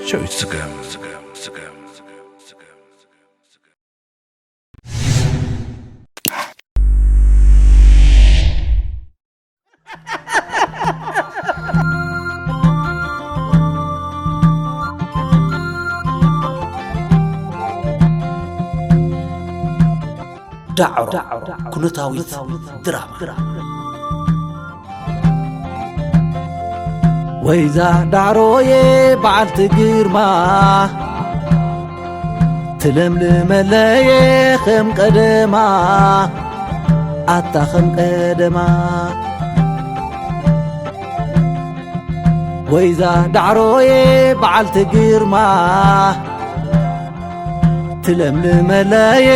ጨዊት ስገም። ዳዕሮ ኩነታዊት ድራማ። ወይዛ ዳዕሮዬ በዓልቲ ግርማ፣ ትለምልመለየ ከም ቀደማ፣ ኣታ ከም ቀደማ። ወይዛ ዳዕሮዬ በዓልቲ ግርማ፣ ትለምልመለየ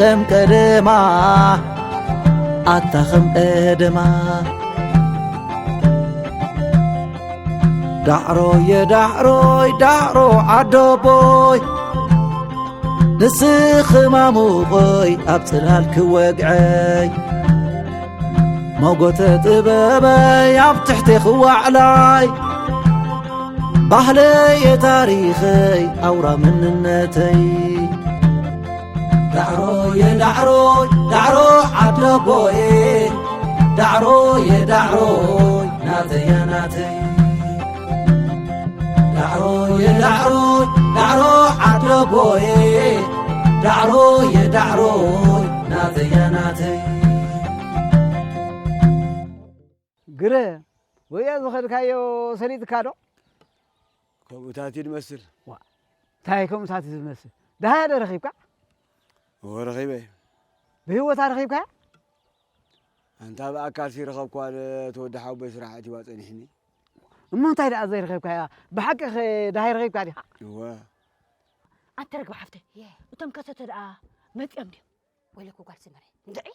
ከም ቀደማ፣ ኣታ ከም ቀደማ። ዳዕሮየ ዳዕሮይ ዳዕሮ ዓደቦይ፣ ንስኺ ማሙቐይ ኣብ ጽላል ክወግዐይ፣ መጎተ ጥበበይ ኣብ ትሕቲ ክዋዕላይ፣ ባህለየ ታሪኸይ ኣውራ መንነተይ። ዳዕሮየ ዳዕሮይ ዳዕሮ ዓደቦየ፣ ዳዕሮየ ዳዕሮይ ናተያ ናተይ። ዳዕሮየ ዳዕሮይ ዳዕሮ ዓደቦየ፣ ዳዕሮየ ዳዕሮይ ናተያ ናተይ። ግረ፣ ወያ ዝኸድካዮ ሰሊጥካ ዶ? ከምኡታት እዩ ዝመስል። ዋ፣ እንታይ ከምኡታት እዩ ዝመስል? ደሃያ ዶ ረኺብካ? እወ፣ ረኺበ። ብህይወታ ረኺብካያ? ኣንታ ብኣካል ሲ ረኸብኳ፣ ተወዲ ሓወቦይ ስራሕ ኣእቲዋ ጸኒሕኒ። እሞ እንታይ ደኣ ዘይረኸብካያ? ብሓቂ ኸ ደሃይ ረኺብካ ዲኻ? እወ። ኣንተ ርግቢ ሓፍተይ፣ እቶም ከሰተ ደኣ መጺኦም ድዮም? ወይለኩ ጓል ስመረ፣ እንድዒ?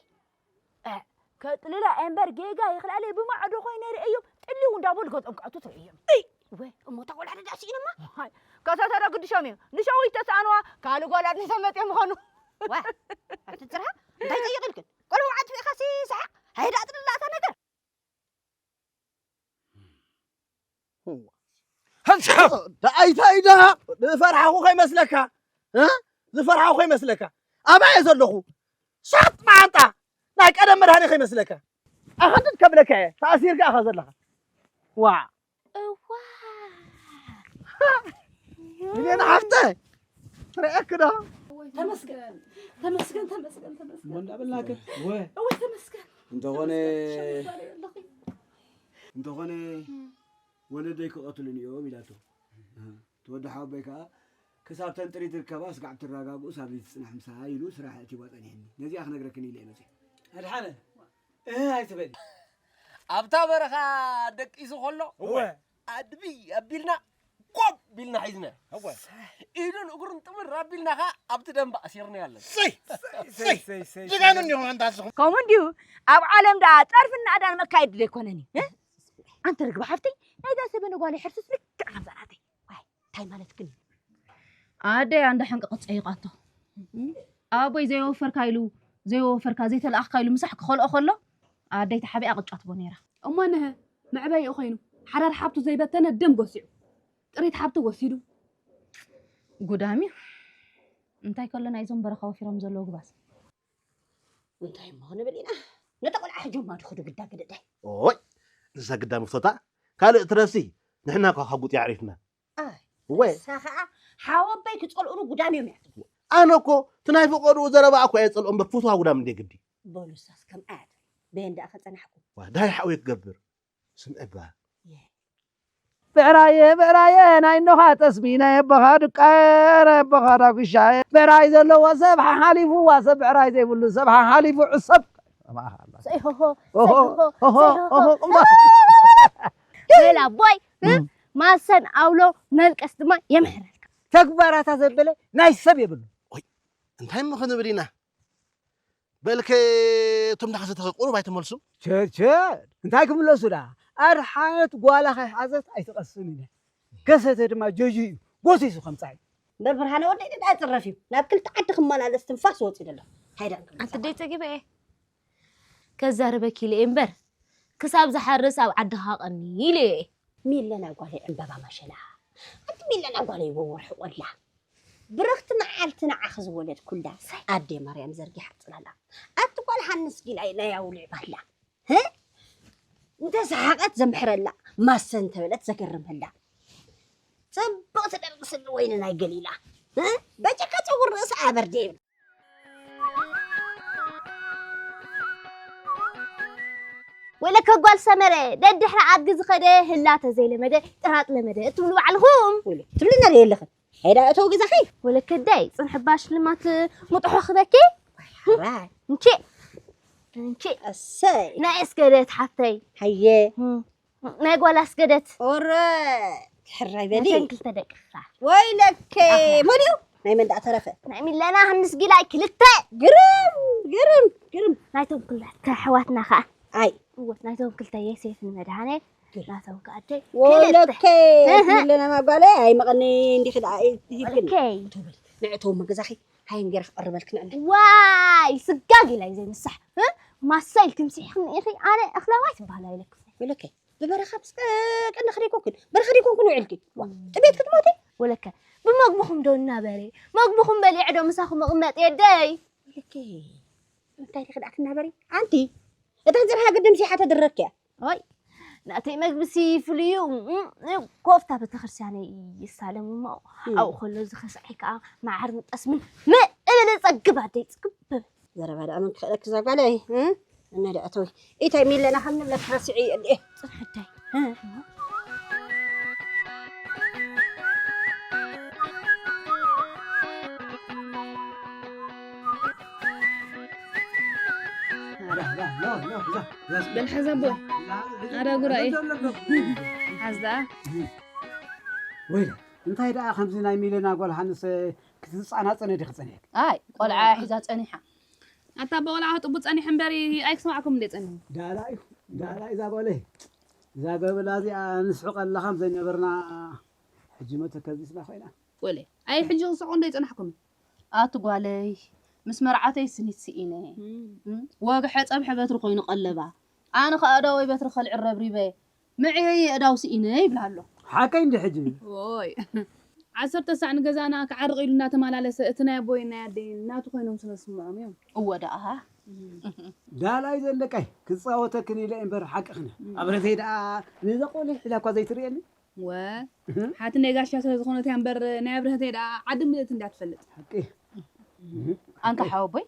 እ፣ ከጥልላ እምበር ጌጋ ይኽላለ ብማዕዶ ኮይነ ርእዮም፣ ጥልው እንዳበሉ ገጾም ክኣቱ ትርእዮም። እይ! ወ፣ እሞ እታ ቆልዓ ደኣ ስኢንማ? ዋይ፣ ከሰተ ዶ ግድሾም እዩ? ንሸዊት ተሰኣንዋ፣ ካልእ ጓል ኣድኒሶም መጺኦም ምኾኑ። ወ፣ ኣንቲ ጽርሃ፣ እንታይ ጠይቕ ኢልክን? ቆልዑ ዓትቢእኻ ሲ ሰሓቕ፣ ሃይዳ ኣጥልላ እታ ነገር። ደኣይ እንታይ ደኣ ዝፈርሓኹ ከይመስለካ፣ እ? ዝፈርሓኹ ከይመስለካ። ኣበይ እየ ዘለኹ? ሻጥ መዓንጣ ናይ ቀደም መድሃኒ ከይመስለካ። ኣኸንድድ ከብለካ እየ፣ ተኣሲርካ ኢኻ ዘለኻ። ዋዕ። እዋ። ሚልዮን ሓፍተ፣ ርኤክ ዶ? ተመስገን፣ ተመስገን፣ ተመስገን፣ ተመስገን። እሞ እንዳበልናከ፣ ወ። እወ፣ ተመስገን። እንተኾነ፣ ተመስገን፣ ሸሚት ባለ ኣለኺ። እንተኾነ፣ እም። ወለደይ ክቐትሉኒ እዮም ኢላቶ። እቲ ወዲ ሓወቦይ ከኣ፣ ክሳብ ተንጥሪ ትርከባ ስጋዕ ትረጋግኡ ሳብ ዘይትጽናሕ ምሳይ ኢሉ ስራሕ ኣእቲዋ ጸኒሕኒ። ነዚኣ ክነግረክን ኢለ እየ መጺአ። ኣድሓነ፣ እህ ኣይትበል። ኣብታ በረኻ ደቂሱ ከሎ፣ እወ። ኣድቢ ኣቢልና፣ ጎብ ቢልና ሒዝና። እወ። ኢዱን እግሩን ጥምር ኣቢልና ኸኣ ኣብቲ ደንበ ኣሲርናዮ ኣለና። ሰይ! ሰይ! ሰይ! ሰይ! ጅጋኑ እንዲኹም ኣንታ ንስኹም። ከምኡ እንድዩ፣ ኣብ ዓለም ደኣ ጸርፍን ናእዳን መካየዲ ዘይኮነን እዩ። እ? ኣንቲ ርግቢ ሓፍተይ፣ ናይዛ ሰበነ ጓለይ ሕርስስ ልክዕ ከምዛ ናተይ። ዋይ፣ እንታይ ማለትክን እዩ? ኣደይ ኣንዳ ሕንቂ ክትጸይቓቶ። ኣቦይ ዘይወፈርካ ኢሉ፣ ዘይወፈርካ፣ ዘይተለኣኽካ ኢሉ ምሳሕ ክኸልኦ ከሎ፣ ኣደይ ተሓቢኣ ቅጫ ትቦ ነይራ። እሞ ንሀ፣ መዕበይኡ ኮይኑ፣ ሓዳር ሓብቱ ዘይበተነ ደም ጎሲዑ፣ ጥሪት ሓብቱ ወሲዱ። ጉዳም እዩ። እንታይ ከሎ ናይዞም በረኻ ወፊሮም ዘለዉ ግባስ? እንታይ እሞ ክንብል ኢና? ነታ ቆልዓ ሕጂ እማ ድኹዱ ግዳ ግደደ። ኦይ፣ ንሳ ግዳ ምፍቶታ፣ ካልእ ትረሲ፣ ንሕና እኳ ካብ ጉጢ ኣዕሪፍና። ኣይ፣ እወ። ንሳ ኸዓ ሓወበይ ክጸልኡሉ ጉዳም እዮም እያ ትብል። ኣነ እኮ እቲ ናይ ፈቐድኡ ዘረባ እኮ እየ ዝጸልኦ እምበር ፍትዋ ጉዳም እንደ ግዲ። በሉ ንሳስ ከምኣ እያ ትብል። በየን ደኣ ከጸናሕኩም? ዋ፣ ዳይ ሓወይ ክገብር። ስምዒ እባ። የ። ብዕራየ፣ ብዕራየ፣ ናይ እኖኻ ጠስሚ፣ ናይ ኣቦኻ ድቃየ፣ ናይ ኣቦኻ ዳጉሻየ። ብዕራይ ዘለዎ ሰብ ሓሓሊፉዋ፣ ሰብ ብዕራይ ዘይብሉ ሰብ ሓሓሊፉ ዕሰብ። ሰይ ሆሆ፣ ኦሆ፣ ሰይ ሆሆ፣ ኦሆ፣ ሰይ ሆሆ። ኦሆ፣ እምባ። በል ኣቦይ፣ እ? እም። ማሰን ኣውሎ መልቀስ ድማ የምሕረልካ። ተግባራታ ዘበለ ናይ ሰብ የብሉ። ኦይ፣ እንታይ እሞ ክንብል ኢና? በልከ እቶም ዳሕሰ ተኸ ቁሩብ ኣይተመልሱ? ቸ፣ ቸ፣ እንታይ ክምለሱ ደኣ? ኣድሓነት ጓላ ከይሓዘት ኣይትቐስን ኢለ። ከሰተ ድማ ጀጁ እዩ፣ ጎሲሱ ከምጻ እዩ። እምበር ብርሃነ ወደይ ደኣ ጽረፍ እዩ። ናብ ክልተ ዓዲ ክመላለስ ትንፋስ ወጺኡ ዘሎ። ሃይዳ ኣንቲ ደይ ጸጊበ እየ። ከዛርበኪ ኢለ እየ እምበር፣ ክሳብ ዝሓርስ ኣብ ዓድኻ ቀኒ ኢለ እየ። ሚለና ጓለይ ዕምበባ ማሸላ። ኣንቲ ሚለና ጓለይ ወርሒ ቆላ ብርኽቲ መዓልቲ ንዓኺ ዝወለድኩላ ኣደ ማርያም ዘርጊሓ ጽላላ ኣቲ ጓል ሃንስ ጊላይ ናይ ኣውሊዕ ባላ ህ እንተ ሰሓቐት ዘምሕረላ ማሰ እንተበለት ዘገርመላ ጽብቕቲ ደርጊ ስኒ ወይኒ ናይ ገሊላ እ በጨካ ጸጉር ርእሲ ኣበርዴ ይብል። ወይለከ ጓል ሰመረ ደድሕሪ ኣድጊ ዝኸደ ህላ ተዘይለመደ ጥራጥ ለመደ እትብሉ ባዕልኹም ወይለ ትብልና ዶ የለኽን? ሄዳ እተው ገዛኺ ወለከዳይ ጽንሕባ ሽልማት ሙጥሖ ክበኪ ሓራይ እንቺ እንቺ እሰይ ናይ እስገደት ሓፍተይ ሃየ ናይ ጓል ኣስገደት ኦረ ሕራይ በሊ ናተን ክልተ ደቅኻ ወይለከ ኣፍላ። መሊኡ ናይ መን ደኣ ተረፈ ናይ ሚለና ህንስ ጊላይ ክልተ ግርም ግርም ግርም ናይቶም ክልተ ኣሕዋትና ኸዓ ኣይ እወት ናይቶም ክልተ የሴፍን መድሃኔ ናቶም ከኣደይ ወለከ እህ። ሚለና ማጓለ ኣይ መቐኒ እንዲኺ ደኣ ይብክን ወለከይ ንዕቶም ገዛኺ ሃይ እንጌራ ክቐርበልክ ንዕና ዋይ ስጋግ ኢላ እዩ ዘይምሳሕ እ? ማሰ ኢልኪ ምሲሕክኒ ኢኺ ኣነ ኣኽላዋይ ትበሃላ ኢለክስ ወለከ ብበረኻ ምስ ቀንዲ ክደይኮንክን በረኻ ደይኮንክን ውዕልኪ ዋ፣ ጥሜት ክትሞቲ ወለከ ብመግብኹም ዶ እናበረ መግብኹም በሊዐ ዶ ምሳኹም እቕመጥ የደይ ወለከ እንታይ ዲኺ ደኣ ትናበሪ ኣንቲ እታ ዝርሃ ግድም ሲሓ ተድረክያ ኦይ ናተይ መግብሲ ፍሉይ እዩ እም፣ እም፣ ኮፍታ ቤተክርስትያነይ ይሳለም እሞ እም። ኣብኡ ከሎ ዝኸስዐይ ከዓ መዓር ምጠስምን ምእብለ ጸግብ ኣደይ ጽግብ ዘረባ ደኣ መን ክኽእለኪ እዛ ጓለይ እም? እነ ደኣ እተዊ ኢታይ ሚለና ከም ንብለኪ ረሲዐ እየ እንድየ ጽንሕደይ በል ሓዛ ኣቦይ። ኣዳ ጉራኤ። ሓዛ። ወይለ እንታይ ደኣ ከምዚ ናይ ሚለና ጓል ሃንስ ክትጻናጸነ ዲኺ ጸኒሕኪ? ኣይ ቆልዓ ሒዛ ጸኒሓ። ኣታ ኣቦ ቆልዓ ጥቡ ጸኒሑ እምበሪ ኣይክሰማዕኩም እንደ ጸኒሑ። ዳላ እዩ ዳላ እዛ ጓለይ እዛ ገበላ እዚኣ ንስሕቀላ ከም ዘይነበርና ሕጂ መተከዚስና ኮይና። ወለ ኣይ ሕጂ ክስቁ እንደ ጸናሕኩም። ኣቲ ጓለይ ምስ መርዓተይ ስኒት ስኢነ ወግሐ ጸብሐ በትሪ ኮይኑ ቀለባ ኣነ ከኣ እዳወይ በትሪ ከልዕል ረብሪበ ምዕየይ ኣእዳው ስኢነ ይብላ ኣሎ። ሓቀይ እንዲ ሕጂ። ዎይ ዓሰርተ ሳዕ ንገዛና ክዓርቕ ኢሉ እናተመላለሰ እቲ ናይ ኣቦይን ናይ ኣደይን ናቱ ኮይኖም ስለ ዝስምዖም እዮም። እወ ደኣ። ዳላይ ዘለቀይ ክጻወተክን ኢለ እምበር ሓቅኽን ኣብረተይ ደኣ ነዛ ቆልሕ ኢላ እኳ ዘይትርእየኒ። ወ ሓትነይ ጋሻ ስለ ዝኾነት እያ እምበር ናይ ኣብርሀተይ ደኣ ዓዲ ምልእቲ እንድያ ትፈልጥ። ሓቂ ኣንታ ሓወቦይ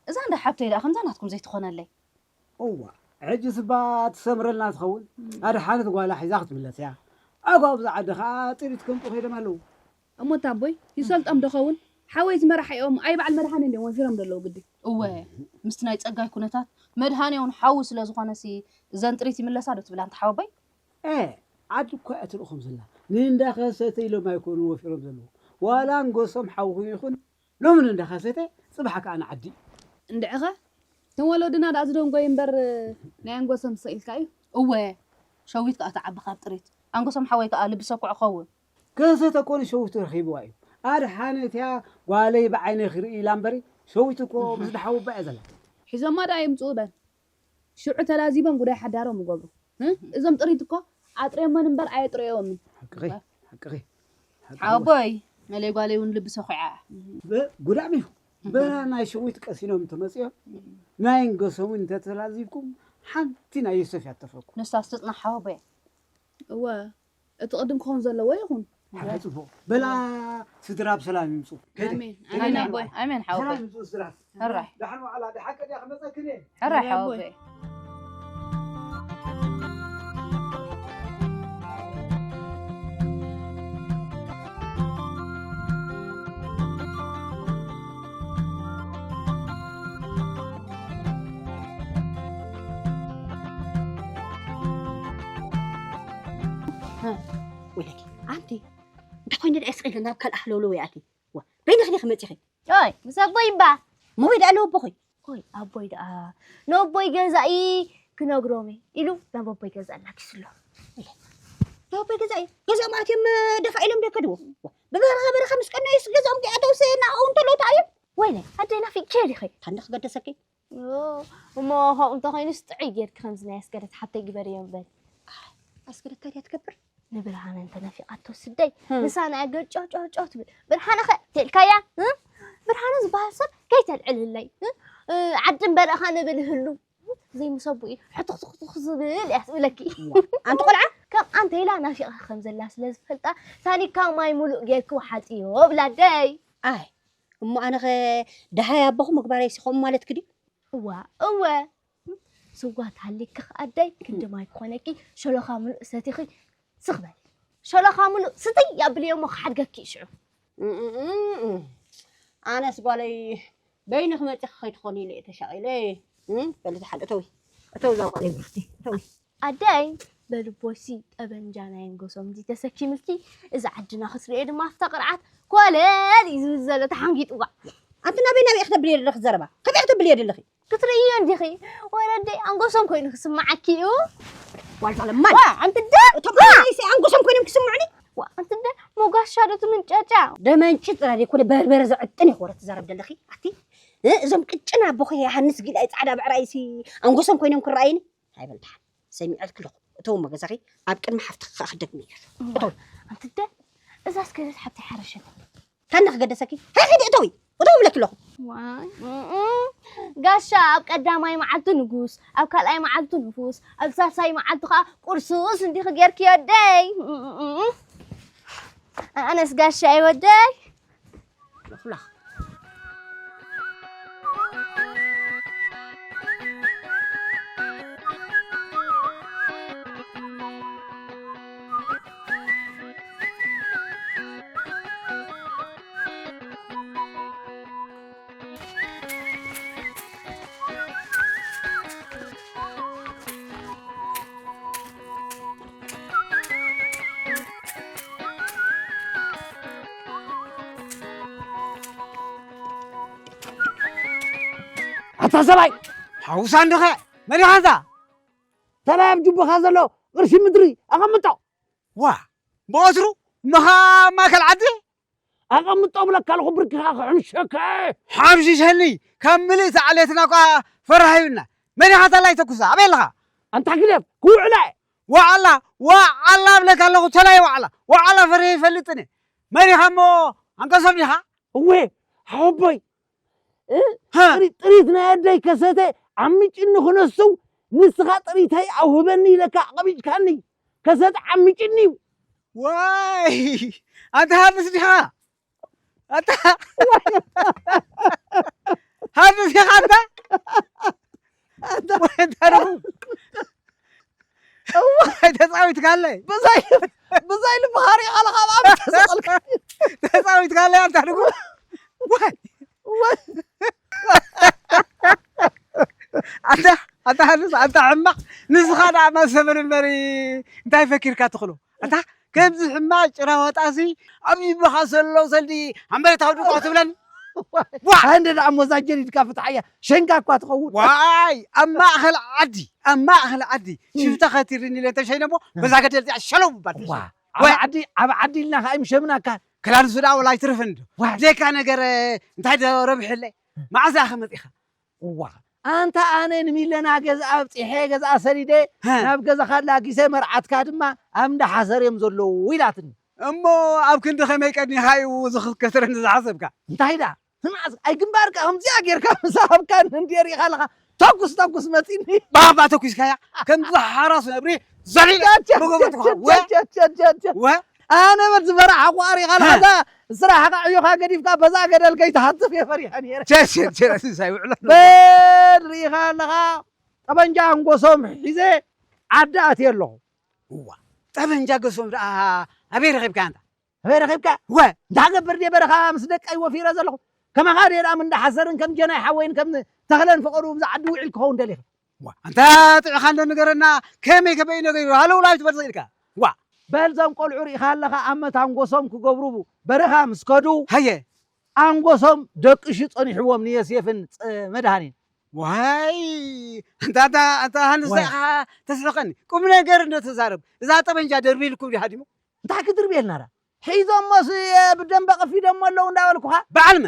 እዛ እንዳ ሓብተይ ደኣ ከምዛ ናትኩም ዘይትኾነለይ። እዋ ሕጂ ስባ ትሰምረልና ትኸውን ኣድሓነት ጓላ ሒዛ ክትምለስ እያ። ኣጓ ኣብዚ ዓዲ ኸዓ ጥሪት ከምጡ ከይዶም ኣለዉ። እሞ እታ ኣቦይ ይሰልጦም ዶ ኸውን ሓወይ ዝመራሓኦም ኣይ በዓል መድሓኒ እንድዮም ወፊሮም ዘለዉ ግዲ። እወ ምስቲ ናይ ጸጋይ ኩነታት መድሃኔ እውን ሓዉ ስለ ዝኾነሲ እዘን ጥሪት ይምለሳ ዶ ትብላ ኣንታ ሓወቦይ? ኤ ዓዲ እኳ እያ ትልእኾም ዘላ ንእንዳ ከሰተ ኢሎም ኣይኮኑን ወፊሮም ዘለዉ ዋላ ንጎሶም ሓውኹም ይኹን ሎሚ ንእንዳኸሰተ ጽባሕ ከኣ ንዓዲ። እንድዕኸ እቶም ወለድና ደኣ ዝደንጎዩ እምበር ናይ ኣንጎሶም ሰኢልካ እዩ። እወ ሸዊት ከኣ ትዓቢ ካብ ጥሪት ኣንጎሶም ሓወይ ከኣ ልቢ ሰኩዕ ኸውን። ከሰተ እኮ ንሸዊቱ ረኺብዋ እዩ። ኣድሓነትያ ጓለይ ብዓይነ ክርኢ ኢላ እምበሪ ሸዊት እኮ ምስ ድሓውባ እያ ዘላ። ሒዞማ ደኣ ይምጽኡ በል። ሽዑ ተላዚቦም ጉዳይ ሓዳሮም ይገብሩ። እዞም ጥሪት እኮ ኣጥርዮመን እምበር ኣየጥረዮምን። ሓቅኺ ሓቅኺ ሓቅኺ። ሓወቦይ መለይ ጓለይ እውን ልቢ ሰኹዓ። ጉዳም እዩ በራ ናይ ሽዊት ቀሲኖም ተመፅኦም ናይ እንገሶምን እንተተላዚብኩም ሓንቲ ናይ ዮሴፍ ያተፈኩም። ንሳ ስትፅናሕ ሓወቦይ። እወ እቲ ቅድም ክኸውን ዘለዎ ይኹን። ሓቂ ጽቡቕ በላ። ስድራ ብሰላም ይምፁ። ከይደ። ኣሜን ኣሜን ኣቦይ ኣሜን ሓወቦይ። ሰላም ይምፁ ስድራ። ሕራይ። ዳሕን ዋዕላ ደሓቀ ድያ ክመፀክን እየ። ሕራይ ሓወቦይ። ወለኪ ኣንቲ እንታይ ኮይነ ደኣ ስቕ ኢለ ናብ ካልእ ሃለውለው ይኣቲ። ዋ በይንኺ ዲኺ መጺኺ? ኦይ ምስ ኣቦይ እባ። እሞ ወይ ደኣ ነቦኺ? ኦይ ኣቦይ ደኣ ነቦይ ገዛኢ ክነግሮም እየ ኢሉ ናብ ኣቦይ ገዛኢ ኣናጊሱ ኣሎ። ነቦይ ገዛኢ ገዛኦም ኣትዮም ደፋ ኢሎም ዶ ከድዎ? ብበረኻ በረኻ ምስ ቀነዩስ ገዛኦም ከይኣተውስ ናብኡ እንተለዉ ተኣዮም? ወይለ ኣደይ ናፊቅኪ ዲኺ? ታንዲ ክገደሰኪ? እሞ ከምኡ እንተኾይኑስ ጥዑይ ጌርኪ ከምዚ ናይ ኣስገደት ሓብተይ ግበርዮ እምበል። ኣስገደት እንታይ ድያ ትገብር? ንብርሃነ እንተ ናፊቓቶ ስደይ፣ ህም። ንሳ ናይ ገር ጨው ጨው ጨው ትብል። ብርሃነ ኸ ተልካያ? ህም? ብርሃነ ዝበሃል ሰብ ከይተልዕልለይ። ህም? እ፣ ዓዲ እምበር እኻ ንብል ህሉ። ዘይምሰቡ እዩ። ሕቱኽቱኽቱኽ ዝብል እያ ትብለኪ። ኣንቲ ቆልዓ? ከም ኣንተ ኢላ ናፊቓ ከም ዘላ ስለ ዝፈልጣ፣ ታኒካ ማይ ሙሉእ ጌርኪ ወሓጥዮ ብላ ኣደይ። ኣይ፣ እሞ ኣነኸ ደሃይ ኣቦኹ ምግባረይ ሲኾም ማለትኪ ድዩ? እዋ፣ እወ። ስዋ ተሃሊኪ ከኣ ኣደይ ክንዲ ማይ ክኾነኪ ሸሎኻ ሙሉእ ሰቲኺ ስኽ በሊ። ሸሎኻ ሙሉእ ስትይ ኣብልዮ እሞ ክሓድገኪ እዩ ሽዑ። እም፣ እም፣ እም፣ እም። ኣነስ ጓለይ በይንኺ መፂኺ ከይትኾኒ ኢለ እየ ተሻቒለ። እም፣ በሊ ዝሓል እተዊ። እተዊ እዛ ጓለይ ብርክቲ፣ እተዊ። ኣደይ በልቦሲ ጠበንጃ ናይ ኣንጎሶም እንዲ ተሰኪምልኪ፣ እዚ ዓድና ክትሪኦ ድማ ኣብታ ቅርዓት ኮለል እዩ ዝብል ዘሎ ተሓንጊጥዋ። ኣንቲ ናበይ ናበይ ክትብልዮ ዘለኺ ዘረባ? ከመይ ክትብልዮ ዘለኺ? ክትርእዮ እንዲኺ? ወረደይ ኣንጎሶም ኮይኑ ክስምዓኪ እዩ። ዋልታ ለማን። ዋ፣ ኣንቲ ደ-፣ እቶም ዋ! ኣነይሲ ኣንጎሶም ኮይኖም ክስምዑኒ? ዋ፣ ኣንቲ ደ-፣ ሞጋሻ ዶ ትምንጨጫ? ደመንጭ ጥራይ ዘይኮነ በርበረ ዘዕጥን እዩ ወረ ትዛረብ ዘለኺ። ኣቲ፣ እ፣ እዞም ቅጭን ኣቦኺ ሃንስ ጊላይ ጻዕዳ ብዕራይሲ ኣንጎሶም ኮይኖም ክረኣዩኒ? ኣይበል ደሓን። ሰሚዐልኪ ኣለኹ። እተው እሞ ገዛኺ ኣብ ቅድሚ ሓፍትኺ ከኣ ክደግም እየ። እተው። ኣንቲ ደ-፣ እዛ እስከ ሓብቲ ሓረሸት። ካን ክገደሰኪ? ሄይ፣ ሂዲ እተዊ። እተው እብለኪ ኣለኹ። ዋይ፣ እም፣ ጋሻ ኣብ ቀዳማይ መዓልቱ ንጉስ፣ ኣብ ካልኣይ መዓልቱ ንፉስ፣ ኣብ ሳልሳይ መዓልቱ ኸኣ ቁርሱስ እንዲኺ ጌርክዮ ኣደይ። እም፣ ኣነስ ጋሻ ኣይወደይ። ሉኽላኽ። ኣታ ሰብኣይ! ሓውሳ እንዲኸ መን ኢኻ ኣንታ? ተላይ ኣብ ጅቡኻ ዘሎ ቅርሺ ምድሪ ኣቐምጦ። ዋ፣ ብቐትሩ እሞኻ ኣብ ማእከል ዓዲ? ኣቐምጦ እብለካ ኣለኹ ብርክኻ ክሕምሸካ። ሓምሽሸኒ፣ ካብ ምልእቲ ዓሌትና እኳ ፈራህ ይብልና። መን ኢኻ ተላይ ተኩሳ? ኣበይ ኣለኻ? ኣንታ ግደፍ፣ ክውዕላ እየ። ዋዕላ፣ ዋዕላ እብለካ ኣለኹ፣ ተላይ ዋዕላ። ዋዕላ ፈሪሀ ይፈልጥን እየ። መን ኢኻ እሞ ኣንቀሶም ዲኻ? እወ፣ ሓወቦይ፣ እ? ሃ? ጥሪ-፣ ጥሪት ናይ ኣደይ ከሰተ ዓሚጭኒ ክነሱ፣ ንስኻ ጥሪተይ ኣውህበኒ ኢለካ ኣቐቢጭካኒ። ከሰተ ዓሚጭኒ እዩ። ዋይ! ኣንታ ሃንስ ዲኻ? ኣንታ ሃንስ ዲኻ ኣንታ? ኣንታ ወይ ኣንታ ደጉ? እዋ! ተጻዊትካለይ። ብዛይ-፣ ብዛይ ልብኻ ሪኢኻ ኣለኻ፣ ኣብ ኣፍ ተሰቐልካ። ተጻዊትካለይ ኣንታ ደጉ? ወይ! ወይ! ኣንታ፣ ኣንታ ሃንስ፣ ኣንታ ሕማቕ፣ ንስኻ ደኣ ማሰበር እምበሪ እንታይ ፈኪርካ ትኽሎ? ኣንታ ከምዚ ሕማቕ ጭራ ወጣሲ ኣብ ይብኻ ዘሎ ሰልዲ ኣንበረታዊ ድቋ ትብለን? ዋ! ሃንደ ደኣ ሞዛ ጀዲድካ ፍትሓያ፣ ሸንጋ እኳ ትኸውን። ዋይ፣ ኣብ ማእኸል ዓዲ፣ ኣብ ማእኸል ዓዲ፣ እ። ሽፍታ ከቲርኒ ኢለ እንተሸይነሞ፣ እ። በዛ ገደል እዚኣ ሸለው ምባል ዋ! ተሸይነ። ኣብ ወይ! ዓዲ፣ ኣብ ዓዲ ኢልና ከኣ ይምሸምናካ። ክላንሱ ደኣ ወላ ኣይትርፍን ዶ? ዋይ! ብዘይካ ነገር፣ እንታይ ዶ ረብሕለይ? እ። መዓዝ ኢኻ መጺኻ? እዋ፣ ኣንታ ኣነ ንሚለና ገዛ ኣብጺሐ፣ ገዛ ሰዲደ፣ ሀ። ናብ ገዛኻ ኣላጊሰ፣ መርዓትካ ድማ ኣብ እንዳ ሓሰር እዮም ዘለዉ ኢላትኒ። እሞ ኣብ ክንዲ ከመይ ቀኒኻ እዩ እዚ ክትከስረኒ ዝሓሰብካ? እንታይ ደኣ? ህማስ፣ ኣይ ግንባርካ ከምዚኣ ጌርካ ምስ ሃብካኒ እንድየ ሪኢኻ ኣለኻ። ተኩስ፣ ተኩስ መጺኒ። ባባ ተኩስካያ? ከምዚ ሓራስ ነብሪ ዘሊለ ቻ፣ ቻ፣ መጎጎ ቻ፣ ትኾን። ቻ፣ ወ-፣ ቻ፣ ቻ፣ ቻ፣ ቻ። ወ-፣ ኣነ በል ዝበራሓ ቋሪ ኸ ሀ። ስራሕኻ ዕዮኻ ገዲፍካ በዛ ገደል ከይትሃትፍ እየ ፈሪሐ ነይረ። ቸ፣ ቸ፣ ቸ፣ ሲሳይ ውዕሎ። በል ርኢኻ ኣለኻ፣ ጠበንጃ ኣንጎሶም ሒዘ ዓዲ ኣትየ ኣለኹ። እዋ፣ ጠበንጃ ገሶም ደኣ ኣበይ ረኺብካ ኣንታ? ኣበይ ረኺብካ? ወ-፣ እንታይ ገብር ድየ በረኻ ምስ ደቀይ ወፊረ ዘለኹ? ከማኻ ድየ ደኣ ምን ደሓሰርን ከም ጀናይ ሓወይን ከም ተኽለን ፍቐዱ ብዛ ዓዲ ውዒል ክኸውን ደሊኻ? ዋ፣ ኣንታ ጥዑኻ እንዶ ንገረና፣ ከመይ ከመይ ነገሩ ሃለው ላይፍ ትበል ኢልካ? ዋ። በል፣ እዞም ቆልዑ ርኢኻ ኣለኻ፣ ኣመት ኣንጎሶም ክገብሩ በረኻ ምስ ከዱ፣ ሃየ። ኣንጎሶም ደቅሹ ጸኒሕዎም ንዮሴፍን ጸ-፣ መድሃኔን። ዋይ፣ ኣንታ፣ ኣንታ፣ ኣንታ ሃንስ፣ ዋይ። ኢኻ ተስሕቐኒ። ቁም ነገር እንዶ ተዛረብ። እዛ ጠበንጃ ደርቢልኩም ዲኻ ዲሞ? እንታይ ክድርብየልና ዳ? ሒዞሞስ፣ እ፣ ብደንበ ቀፊዶሞ ኣለዉ እንዳበልኩኻ። በዓል መ?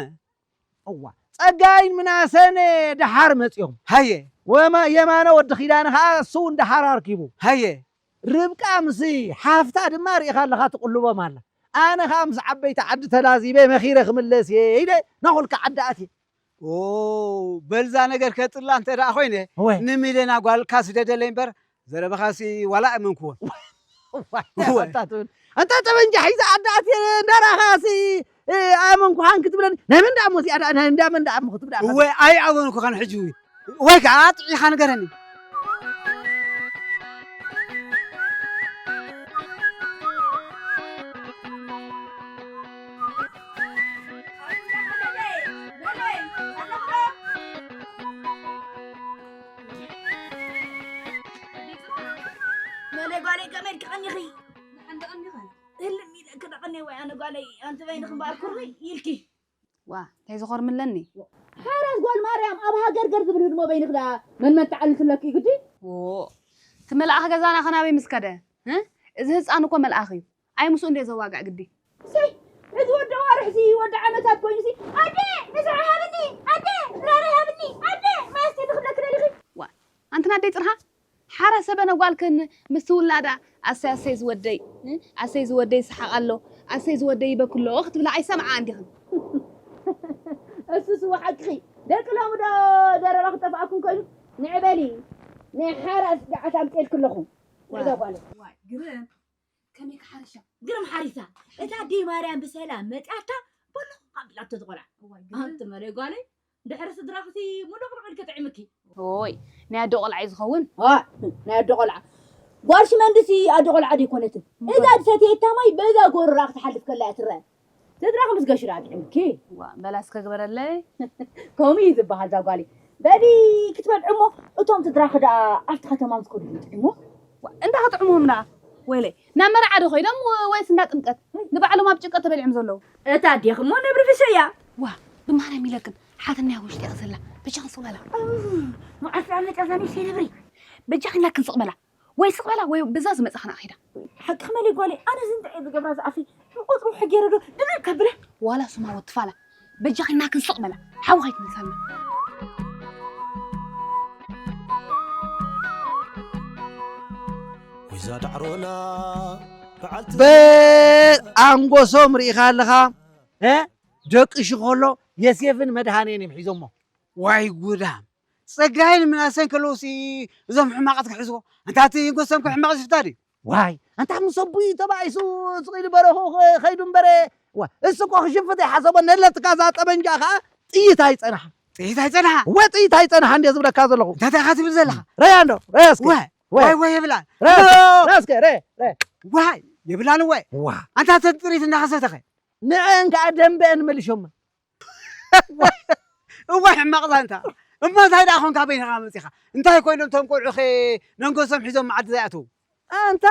እዋ፣ ጸጋይን ምናሰን ደሓር መጺኦም። ሃየ። ወማ-፣ የማነ ወዲ ኪዳነ ኸኣ እሱ እውን ደሓር ኣርኪቡ። ሃየ። ርብቃ ምስ ሓፍታ ድማ ርኢኻ ኣለኻ ትቕልቦም ኣላ። ኣነ ኸኣ ምስ ዓበይቲ ዓዲ ተላዚበ መኺረ ክምለስ እየ ኢለ ናኹልካ ዓዲ ኣትየ። ኦ፣ በልዛ ነገር ከጥላ እንተ ደኣ ኮይነ፣ እወ። ንሚለና ጓልካ ስደደለይ እምበር፣ ዘረባኻሲ ዋላ ኣመንክዎን። ዋይ፣ እወ። ኣታ ትብል። ኣንታ ጠበንጃ ሒዛ ዓዲ ኣትየ እንዳራኻሲ፣ እ፣ ኣመንኩኻን ክትብለኒ። ናይ መን ደኣ እሞ እዚኣ ደኣ፣ ናይ እንዳ መን ደኣ እሞ ክትብል ደኣ። እወ፣ ኣይኣመንኩኻን ሕጂ እውን። ወይ ከዓ ጥዒኻ ንገረኒ። መለ ጓለይ ከመይ ኢልኪ ቀኒኺ? ደሓን ዶ ቀኒኺ? ህልም ኢለ ክደቐኒ ወይ ኣነ ጓለይ፣ ኣንቲ በይንኺ እምበኣር ኩርምይ ኢልኪ። ዋ፣ እንታይ ዝኾርምለኒ? ሓራስ ጓል ማርያም፣ ኣብ ሃገር ገር ዝብል ህድሞ በይንኺ ደኣ መን መን ተዓልልትለኪ ግዲ? ዎ፣ እቲ መልኣኽ ገዛና ኸናበይ ምስ ከደ? እ? እዚ ህፃን እኮ መልኣኽ እዩ። ኣይ ምስኡ እንድየ ዘዋግዕ ግዲ። እሰይ፣ እዚ ወዲ ኣዋርሕሲ፣ ወዲ ዓመታት ኮይኑሲ፣ ኣደ፣ ንስዒ ሃብኒ፣ ኣደ፣ ራሪ ሃብኒ፣ ኣደ፣ ማስቲ ትኽብለኪ ደሊኺ? ዋ፣ ኣንቲ ናደይ ፅርሃ፣ ሓራ ሰበነ ጓልክን ምስ ትውላዳ፣ ኣሰይ፣ ኣሰይ ዝወደይ፣ እ? ኣሰይ ዝወደይ ይስሓቕ ኣሎ፣ ኣሰይ ዝወደይ ይበኪ ኣሎ ክትብላ ኣይሰምዓ እንዲኽን። እሱስ እወ ሓቅኺ። ደቂ ሎሚ ዶ ዘረባ ክጠፍኣኩም ኮይኑ? ንዒ በሊ፣ ናይ ሓራስ ገዓት ኣምፅኤልኪ ኣለኹ። ንዕዛ ጓለይ። ዋይ፣ ግርም። ከመይ ክሓርሻ? ግርም ሓሪሳ። እታ ኣደይ ማርያም ብሰላም መፅያታ በሎ ኣቢላቶ ዝቆልዓ። እዋይ፣ ግርም። ኣንቲ መለይ ጓለይ፣ ድሕሪ ስድራኽሲ ሙሉቕ ልዑል ክጥዕምኪ። ኦይ፣ ናይ ኣደ ቆልዓ እዩ ዝኸውን። ዋ፣ ናይ ኣደ ቆልዓ። ጓል ሽመንድሲ ኣደ ቆልዓ ደይኮነትን። እዛ ዝሰተየታ ማይ በዛ ጎረራ ክትሓልፍ ከላ እያ ትረአ። ስድራኺ ምስ ገሹ ደኣ ጥዕምኪ። ዋ፣ በላ እስከ ግበረለይ። ከምኡ እዩ ዝበሃል እዛ ጓለይ። በሊ ክትበልዑ እሞ እቶም ስድራኺ ደኣ ኣብቲ ከተማ ምስ ከዱ ጥዕሞ። ዋ፣ እንዳ ክጥዕምዎም ደኣ። ወይለይ፣ ናብ መርዓ ዶ ኸይዶም ወ-፣ ወይስ እንዳ ጥምቀት? ንባዕሎም ኣብ ጭንቀት ተበሊዖም ዘለዉ። እታ ኣዴኺ እሞ ነብሪ ፍሸያ። ዋ፣ ብማርያም ኢለክን፣ ሓትናይ ኣብ ውሽጢ እያ ዘላ። በጃኽን ስቕ በላ። እም፣ መዓልቲ ኣብ መጨረሻ ንእሽተይ ነብሪ። በጃኽን ኢላክን ስቕ በላ። ወይ ስቕ በላ ወይ በዛ ዝመጻ ክነኣኺዳ። ሓቅኺ መለይ ጓለይ፣ ኣነ እዚ እንታይ እየ ዝገብራ ዝኣኺ? ንቆጽሩ ሕጌረ ዶ ድርብ ከብለ? ዋላ ሱማ ወትፋላ። በጃኺ ናክን ስቕ በላ። ሓዊ ከይትመልሳልና። ወይዛ ዳዕሮና በዓልቲ በል ኣንጎሶም ርኢኻ ኣለኻ? እ? ደቅሹ ከሎ የሴፍን መድሃኔን እዮም ሒዞሞ። ዋይ ጉዳም። ጸጋይን ምናሰን ከለውሲ እዞም ሕማቓት ክሕዝዎ። ኣንታ እቲ ኣንጎሶም ከ ሕማቕ ሽፍታ ድዩ? ዋይ፣ ኣንታ ምስ ኣቦይ ተባኢሱ ስቕ ኢሉ በረኹ ኸ-፣ ኸይዱ እምበረ። ዋ፣ እሱ እኮ ክሽፍት ኣይሓሰቦ፣ ነለትካ እዛ ጠበንጃ ኸኣ ጥይት ኣይጸንሓ። ጥይት ኣይጸንሓ? ወ ጥይት ኣይጸንሓ እንድየ ዝብለካ ዘለኹ። እንታይ ኢኻ ትብል ዘለኻ? ረያ እንዶ፣ ረያ እስኪ። ወ-፣ ወይ። ወይ፣ ወይ የብላ። ረያ እስኪ፣ ኖ! ረያ እስኪ፣ ረያ፣ ረያ። ዋይ፣ የብላን ወይ። ዋ። ኣንታ ተን ጥሪት እናኸሰተኸ? ንዐን ከኣ ደንበአን መሊሾማ። እዋይ ሕማቕ ዛንታ። እሞ እንታይ ደኣ ኾንካ በይንኻ መጺኻ? እንታይ ኮይኖም እቶም ቆልዑኸ ነንጎሶም ሒዞም መዓዲ ዘይኣተዉ? ኣንታ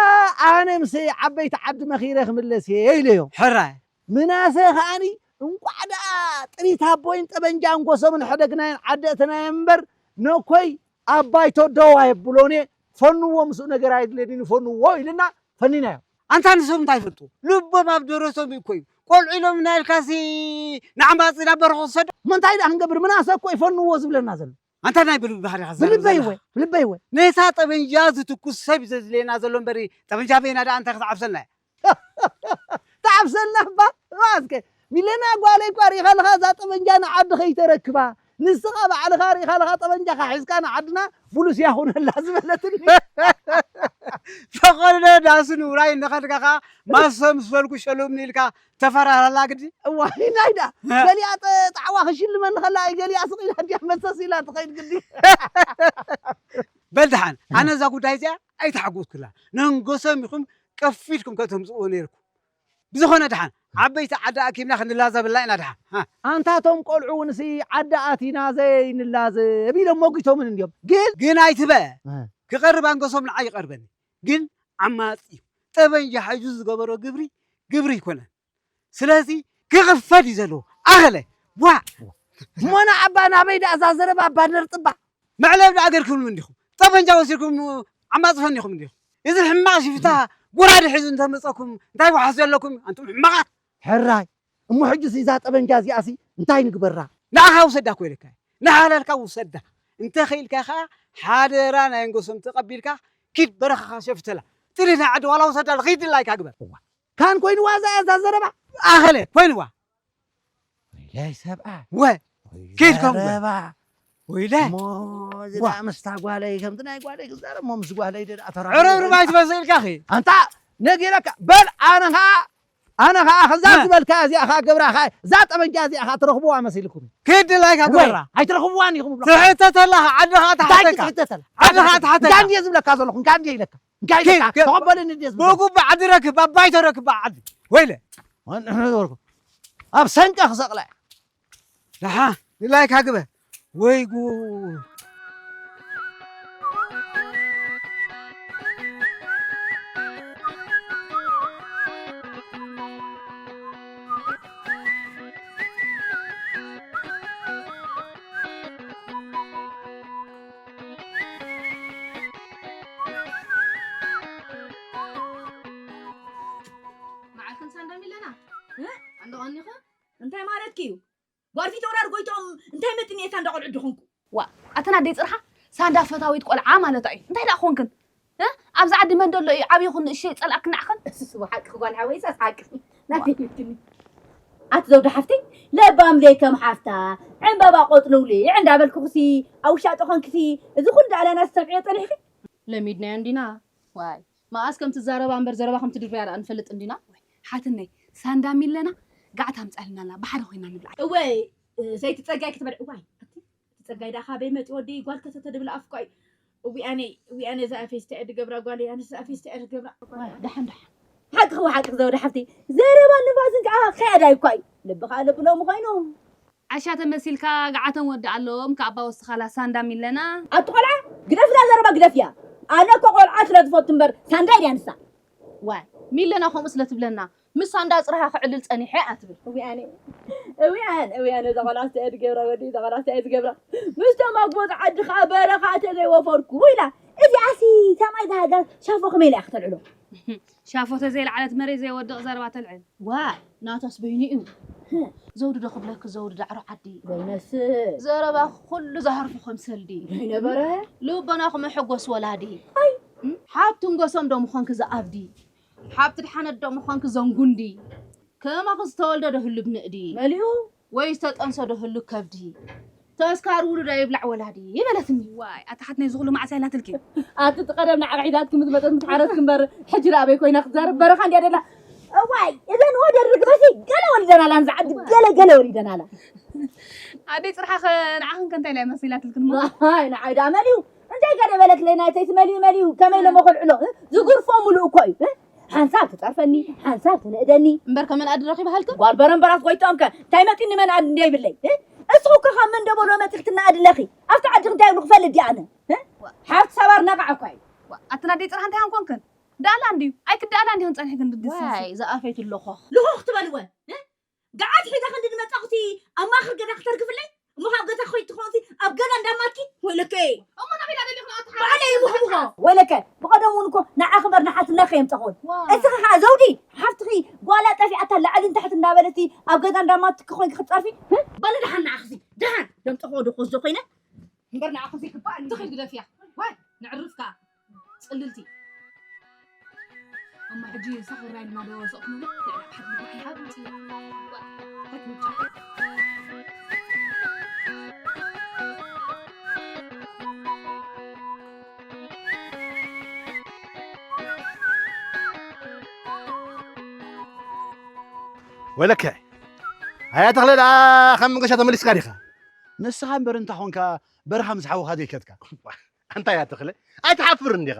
ኣነ ምስ ዓበይቲ ዓዲ መኺረ ክምለስ እየ ኢለዮም። ሕራይ። ምናሰ ከኣኒ እንቋዕ ደኣ ጥሪት ኣቦይን ጠበንጃ ኣንጎሶምን ሕደግናዮን ዓዲ ኣእተናዮም እምበር ነኮይ ኣብ ባይቶ ደው ኣየብሎን እየ። ፈንዎ ምስኡ ነገር ኣይድልየንን ፈንዎ ኢልና ፈኒናዮ። ኣንታ ንሶም እንታይ ይፈልጡ? ልቦም ኣብ ደረቶም እዩ እኮ እዩ። ቆልዑ ኢሎም ኢና ኢልካሲ ንዓምባፂ ናብ በረኹ ክሰዶ? እሞ እንታይ ደኣ ክንገብር? ምናሰ እኮ እዩ ፈንዎ ዝብለና ዘሎ። ኣንታ ናይ ብልቢ ባህሪኻ ትዛረብ ብልበይ ዘለኻ። ወ-፣ ብልበይ ወ-። ነታ ጠበንጃ ዝትኩስ ሰብ እዩ ዘድልየና ዘሎ እምበሪ፣ ጠበንጃ በይና ደኣ እንታይ ክትዓብሰልና እያ? ትዓብሰልና እባ? እባ እስከ፣ ሚለና ጓለይ እኳ ርኢኻ ኣለኻ እዛ ጠበንጃ ንዓዲ ከይተረክባ። ንስኻ ባዕልኻ ርኢኻ ኣለኻ ጠበንጃኻ ሒዝካ ንዓድና ቡሉስ ያኹነላ ዝበለትኒ። ፈቐዶ ዳስን ውራይ እናኸድካ ኸዓ ማሰ ምስ በልኩ ሸሉምኒ ኢልካ ተፈራራላ ግዲ። እዋይ፣ ናይዳ እ። ገሊኣ ጠ-፣ ጣዕዋ ክሽልመኒ ከላ፣ ገሊኣ ስቕ ኢላ እንድያ መሰስ ኢላ ትኸይድ ግዲ። በል ደሓን፣ እ። ኣነ እዛ ጉዳይ እዚኣ ኣይተሓጎስኩላ። ነንጎሶም ኢኹም ቀፊድኩም ከተምጽእዎ ነይርኩም። ብዝኾነ ደሓን፣ ዓበይቲ ዓዲ ኣኪብና ክንላዘበላ ኢና ደሓን። ሃ። ኣንታ እቶም ቆልዑ እውንሲ ዓዲ ኣቲና ዘይንላዘብ ኢሎም ሞጒቶምን እንድዮም። ግን ግን ኣይትበ። እ። ክቐርብ ኣንገሶም ንዓይ ይቐርበኒ። ግን ዓማጺ እዩ። ጠበንጃ ሒዙ ዝገበሮ ግብሪ፣ ግብሪ ኣይኮነን። ስለዚ ክኽፈል እዩ ዘለዎ። ኣኸለ፣ ዋ! እሞ ንዓባ ናበይ ደኣ እዛ ዘረባ ኣባ ነርጥባ? መዕለብ ደኣ ገርኩምሉ እንዲኹም። ጠበንጃ ወሲድኩም ዓማጽ ፈኒኹም እንዲኹም። እዚ ሕማቕ ሽፍታ ጎራዴ ሒዙ እንተመጸኩም እንታይ ዋሕስ ዘለኩም ኣንቱም ሕማቓት? ሕራይ፣ እሞ ሕጂስ እዛ ጠበንጃ እዚኣሲ እንታይ ንግበራ? ንዓኻ ውሰዳ እኮ ኢለካ። ንሓላልካ ውሰዳ። እንተ ኸኢልካ ኸኣ ሓደራ ናይ ኣንገሶም ተቐቢልካ ኪድ በረኻኻ ሸፍተላ። ትልህና ዓዲ ዋላ ወሰዳ ኺድ ላይካ ግበር። ካን ኮይንዋ እዛ እዛ ዘረባ ኣኸለ ኮይንዋ። ወይላይ ሰብኣ። ወ ኪድ ከም ዘረባ። ወይለ እሞ እዚ ዋ። ደኣ ምስታ ጓለይ ከምቲ ናይ ጓለይ ክዛረብ እሞ ምስ ጓለይ ደኣ ተራኺቡ። ዕረብርብ ኣይትመስል ኢልካ ኺ። ኣንታ ነጊረካ በል ኣነ ኸኣ ኣነ ኸኣ ከምዛ እ። ዝበልካ እዚኣ ኸኣ ገብራ ኸኣ እዛ ጠበንጃ እዚኣ ኸኣ ትረኽብዋ መሲልኩም። ኪድ ላይካ ወይ ግበራ። ኣይትረኽብዋን ኢኹም ብሎ። ትሕተተላ ኸኣ ዓድኻ እንታይ ትሓተካ። ትሕተተላ? ዓድኻ ትሓተካ። ጋንዲ ዝብለካ ዘለኹ ጋንዲ ኢለካ። እንታይ ኪድ፣ ኢለካ? ኪድ። ተቐበለኒ እንዴ ዝብል? ብጉባእ ዓዲ ረክብ፣ ኣብ ባይቶ ረክብ፣ ኣብ ዓዲ። ወይለ። ወን-፣ ኣብ ሰንቀ ክሰቕለ። ደሓ፣ ንላይካ ግበር። ወይ ጉድ። መዓልክን ሳንዳም ኢለና? እ? ኣንዶ ቀኒኹ? እንታይ ማለትኪ እዩ? ጓል ፊት ወራር ጎይቶም እንታይ መጥን እየ ሳንዳ ቆልዑ ድኹንኩ? ዋ፣ ኣተን ኣደይ ጽርሓ ሳንዳ ፈታዊት ቆልዓ ማለታ እዩ። እንታይ ደኣ ኮንክን? እ? ኣብዚ ዓዲ መን ደሎ እዩ ዓብይኹን ንእሸይ ጸላእክን ንዓኽን? እሱስ ብሓቂ ጓል ሓወይሳስ ሓቂ። ናተይ ይብትኒ። ኣቲ ዘውዲ ሓፍተይ፣ ለባም ዘይከም ሓፍታ፣ ዕምባባ ቆጽሊ ውልዕ እንዳበልኩኽሲ፣ ኣብ ውሻጠ ኾንክሲ፣ እዚ ኩሉ ደኣ ላና ዝሰምዕዮ ጸኒሕኪ? ለሚድናዮ እንዲና። ዋይ፣ መኣስ ከም ትዛረባ እምበር ዘረባ ከም ትድርብያ ደኣ ንፈልጥ እንዲና። ሓትነይ፣ ሳንዳ ሚለና ጋዕ ታምጻልና ኣላ፣ ብሓደ ኮይና ንብልዓ። እወ፣ ሰይቲ ጸጋይ ክትበልዕ፣ እዋይ፣ ኣቲ፣ እቲ ጸጋይ ደኣ ካበይ መጺ ወዲ ጓል ከተተ ድብል ኣፍኳይ። እዊኣነይ፣ እዊኣነ እዛ ኣፌስቲ ዕድ ገብራ ጓል፣ ኣነ እዛ ኣፌስቲ ዕድ ገብራ። ዋይ፣ ደሓን፣ ደሓን። ሓቅኺ፣ ሓቅኺ ዘውዲ ሓፍቲ፣ ዘረባ ንፋስን ከዓ ከያዳይ እኳ እዩ። ልቢ ከዓ ልቢ ሎሚ ኮይኑ። ዓሻ ተመሲልካ ገዓተን ወዲ ኣለዎም ከኣባ ወስኻላ ሳንዳ ሚለና። ኣቲ ቆልዓ፣ ግደፍላ ዘረባ ግደፍያ። ኣነ እኮ ቆልዓ ስለ ዝፈቱ እምበር ሳንዳ ድያ ንሳ። ዋይ፣ ሚለና ከምኡ ስለ ትብለና፣ ምስ ሳንዳ ጽርሃ ክዕልል ጸኒሐ እያ ትብል። እዊኣነ፣ እዊኣን፣ እዊኣን፣ እዛ ቆልዓ ስተ እያ ዝገብራ ወዲ፣ እዛ ቆልዓ ስተ እያ ዝገብራ። ምስቶም ኣግቦት ዓዲ ከዓ በረኻ ተዘይወፈርኩ ኢላ። እዚኣሲ ሰማይ ዝሃገር ሻፎ ከመይ ኢላ እያ ክተልዕሎ? ሻፎ ተዘይለዓለት መሬት ዘይወድቕ ዘረባ ተልዕል። ዋይ፣ ናታስ በይኑ እዩ። ዘውዲ ዶ ክብለኪ ዘውዲ ዳዕሮ ዓዲ። ዘይነስእ። ዘረባ ኩሉ ዝሃርፎ ከም ሰልዲ። ዘይነበረ። ልቦና ክመሐጎስ ወላዲ። ኣይ። እም? ሓብቲ ንጎሶም ዶ ምኾንኪ ዝኣብዲ? ሓብቲ ድሓነት ዶ ምኾንኪ ዘንጉንዲ? ከማኺ ዝተወልደ ዶ ህሉ ብንእዲ? መሊኡ። ወይ ዝተጠንሰ ዶ ህሉ ከብዲ? ተስካር ውሉዳ ይብላዕ ወላዲ ይበለትኒ። ዋይ፣ ኣታ ሓትነይ ዝኹሉ መዓስ ኣላትልኪ? ኣቲ እቲ ቀደም ንዓኻ ሒዛትኪ ምስ መጸት ምስ ሓረስኪ እምበር፣ ሕጂ ደኣ ኣበይ ኮይና ክትዛረብ በረኻ እንድያ ደላ። እዋይ፣ እዘን ወደ ርግበሲ ገለ ወሊደናላ፣ ንዛ ዓዲ ገለ ገለ ወሊደናላ። ኣደይ ጽርሓ ኸ ንዓኽን ከ እንታይ ኢላ መሲላትልክን እሞ? ዋይ፣ ንዓይ ደኣ መሊኡ። እንታይ ገለ በለትለይ ናተይስ መሊኡ መሊኡ፣ ከመይ ኢለ መኸልዕሎ? ዝጉርፎ ሙሉእ እኮ እዩ። ሓንሳብ ትጸርፈኒ፣ ሓንሳብ ትንእደኒ። እምበር ከመን ኣድረኺ በሃልክን? ጓል በረምበራት ጎይትኦም ከ እንታይ መጺኒ መን ኣድ እንደ ይብለይ? እ? እስኹ እኮ ካብ መን ደበሎ መጺኽቲ እናኣድለኺ? ኣብቲ ዓዲ እንታይ ይብሉ ክፈልጥ ድየ ኣነ? እ? ሓፍቲ ሰባር ነቓዕ እኳ እዩ። ዋ፣ ኣትና ደይ ጽርሓ እንታይ ኮንክን? ዳእላ እንድዩ። ኣይክዳእላ እንዲኹን ጸኒሕክን ድድስ ዋይ፣ ዝኣፈይት ኣለኹ። ልኹኽ ትበልወ? እ? ገዓት ሒዛ ክንዲ ድመጻኹቲ ኣብ ማእኸል ገዛ ክተርግፍለይ? እሞ ካብ ገዛ ኮይት ትኾንሲ ኣብ ገዛ እንዳማትኪ? ወይለከ። እሞ ናበይ ደሊኹ ንኣትሓ? ባዕለይ ይሙኽሙኾ። ወይለከ፣ ብቐደም እውን እኮ ንዓኺ እምበር ንሓትነኺ የምጸኹን። ዋ። እስኺ ኸዓ ዘውዲ፣ ሓፍትኺ ጓላ ጠፊኣታ ላዕልን ታሕትን እንዳበለቲ ኣብ ገዛ እንዳማትኪ ኮይንኪ ክትጸርፊ? በሊ ደሓን ንዓኽሲ፣ ደሓን ደምጸኹ ዶ ኮዞ ኮይነ? እምበር ንዓኹም ዘይግባእ እዩ። ትኽል ግደፍያ። ዋይ፣ ነዕርፍ ከኣ። ጽልልቲ። እሞ ሕጂ ሰኽራይ ድማ ዶ ሰቕትሉ? ልዕሊ ሓንቲ ብታሒ ሓንቲ። ዋይ፣ ተክምጫ። ወይለከ፣ ኣያ ተኽለ ደኣ ካብ መንገሻ ተመሊስካ ዲኻ? ንስኻ እምበር እንታ ኾንካ በረኻ ምስ ሓውኻ ዘይከድካ? ኣንታ ኣያ ተኽለ፣ ኣይትሓፍርን ዲኻ?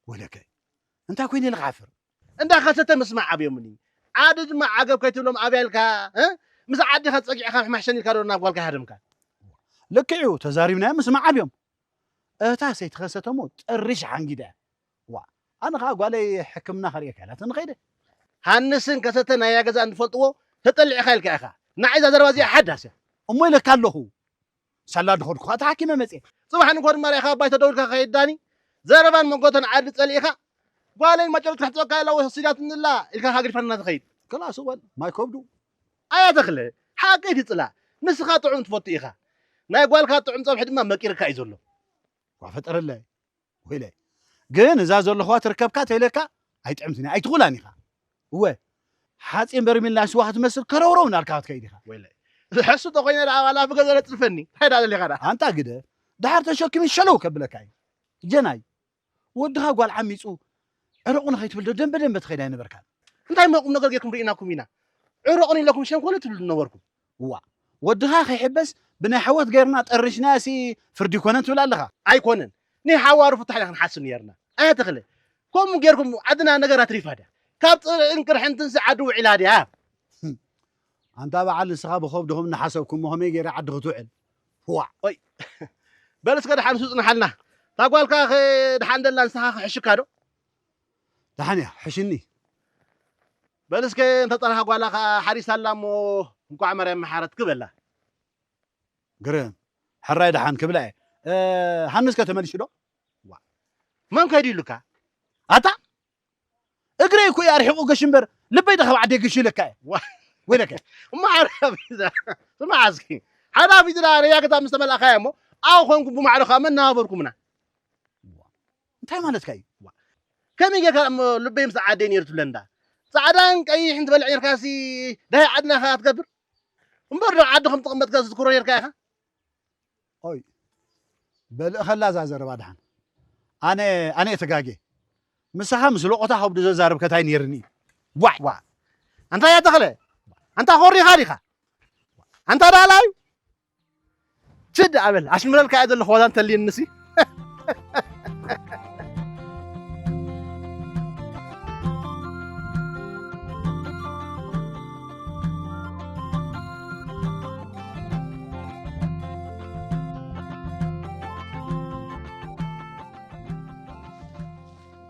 ወይለከ፣ እንታይ ኮይነ ኢለ ክሓፍር? እንዳ ከሰተ ምስማዕ ኣብዮምኒ። ዓዲ ድማ ዓገብ ከይትብሎም ኣብያ ኢልካ፣ እ? ምስ ዓዲኻ ጸጊዕካ ምሕማሸን ኢልካ ዶ ናብ ጓልካ ሃደምካ? ልክዕ እዩ፣ ተዛሪብናዮ ምስማዕ ኣብዮም። እታ ሰይቲ ከሰተ እሞ ጥርሽ ሓንጊዳ። ዋ፣ ኣነ ኸኣ ጓለይ ሕክምና ከርእየካ ኢላትኒ ኸይደ። ሃንስን ከሰተ ናይ ገዛ እንትፈልጥዎ ተጠሊዕካ ኢልካ ኢኻ። ንዓይ እዛ ዘረባ እዚኣ ሓዳስ እያ። እሞ ኢለካ ኣለኹ። ሳላ ድኸድኩ ኸኣ ተሓኪመ መጽየ። ጽባሕ ንግሆ ድማ ርኢኻ ኣባይ ተደዊልካ ከይዳኒ። ዘረባን መጎተን ዓዲ ጸሊእኻ። ጓለይ ማጨሎት ክትሕጽበካ ኢላ ወሲዳትኒ ኣላ ኢልካ ከኣ ገዲፋና ትኸይድ። ክላስ እወን፣ ማይ ከብዱ። ኣያ ተኽለ፣ ሓቂ ትጽላ። ንስኻ ጥዑም ትፈቱ ኢኻ። ናይ ጓልካ ጥዑም ጸብሒ ድማ መቂርካ እዩ ዘሎ። ዋ ፈጠረለይ። ወይለይ፣ ግን እዛ ዘለኹዋ ትርከብካ ተይለካ ኣይጥዕምትን እያ፣ ኣይትኹላን ኢኻ። እወ፣ ሓፂን በርሚል ናይ ስዋ ክትመስል ከረውረው እናልካ ክትከይድ ኢኻ። ወይለይ፣ ሕሱ ተኾይነ ደኣ ዋላ ብገዛ ለጥርፈኒ፣ እንታይ ደኣ ደሊኻ ደኣ? ኣንታ ግደ፣ ደሓር ተሸኪሚ ሸለው ከብለካ እዩ። ጀናይ፣ ወድኻ ጓል ዓሚፁ ዕረቑ ንኸይትብል ዶ ደንበ ደንበ ትኸይድ ኣይነበርካን? እንታይ እሞ ቁም ነገር ጌርኩም ርኢናኩም ኢና? ዕረቑኒ ኢለኩም ሸንኮለ ትብሉ ነበርኩም። እዋ፣ ወድኻ ከይሕበስ ብናይ ሓወት ጌርና ጠርሽናሲ ፍርዲ ይኮነን ትብል ኣለኻ? ኣይኮነን። ናይ ሓዋሩ ፍታሕ ኢና ክንሓስብ ነርና። ኣያ ተኽለ፣ ከምኡ ጌርኩም ዓድና ነገር ኣትሪፋ ድያ? ካብ ጽልእን ቅርሕንትንሲ ዓዲ ውዒላ ድያ? ኣንታ በዓል ንስኻ ብኸብድኹም እናሓሰብኩሞ ከመይ ገይራ ዓዲ ክትውዕል? ዋዕ! ኦይ፣ በል እስከ ደሓን ንሱ ጽንሓልና። እታ ጓልካ ኸ ደሓን ደላ ንስኻ ክሕሽካ ዶ? ደሓን እያ፣ ሕሽኒ። በል እስከ እንተ ጸንሓ ጓላ ኸኣ ሓሪሳ ኣላ እሞ እንቋዕ ማርያም መሓረት ክበላ። ግርም፣ ሕራይ ደሓን ክብላ እየ። እ፣ ሃንስ ከ ተመሊሱ ዶ? ዋዕ! መን ከይዱ ኢሉካ? ኣታ? እግረይ እኮ እዩ ኣርሒቑ ገሽ እምበር፣ ልበይ ዶ ካብ ዓደይ ገሽ ኢለካ እየ? ዋ። ወይለከ። እሞ ሓደ ኣፊዛ፣ ስማዕ እስኪ። ሓደ ኣፊዛ ነያ ገዛ ምስ ተመላእካያ እሞ፣ ኣብኡ ኮንኩም ብማዕዶ ከኣ መናበርኩምና። እንታይ ማለትካ እዩ? ዋ። ከመይ ጌርካ እሞ ልበይ ምስ ዓደይ ነይሩ ትብለኒ ደኣ? ጻዕዳን ቀይሕን ትበልዕ ኔርካሲ፣ ደሃይ ዓድና ከኣ ትገብር? እምበር ዶ ዓዲ ከም ትቕመጥ ከ ዝትዝክሮ ኔርካ ኢኻ? ኦይ፣ በልእኸላ እዛ ዘረባ ደሓን። ኣነ፣ ኣነ እየ ተጋግየ። ምሳኻ ምስ ሎቖታ ከብዱ ዘዛርብ ከታይ ነይርኒ። ዋዕ! ዋ። ኣንታ ያ ተኽለ፣ ኣንታ ኮሪኻ ዲኻ? ኣንታ ዳላይ? ችድ ኣበል፣ ኣሽምረልካ እየ ዘለኹ፣ ዋዛ እንተልየንሲ።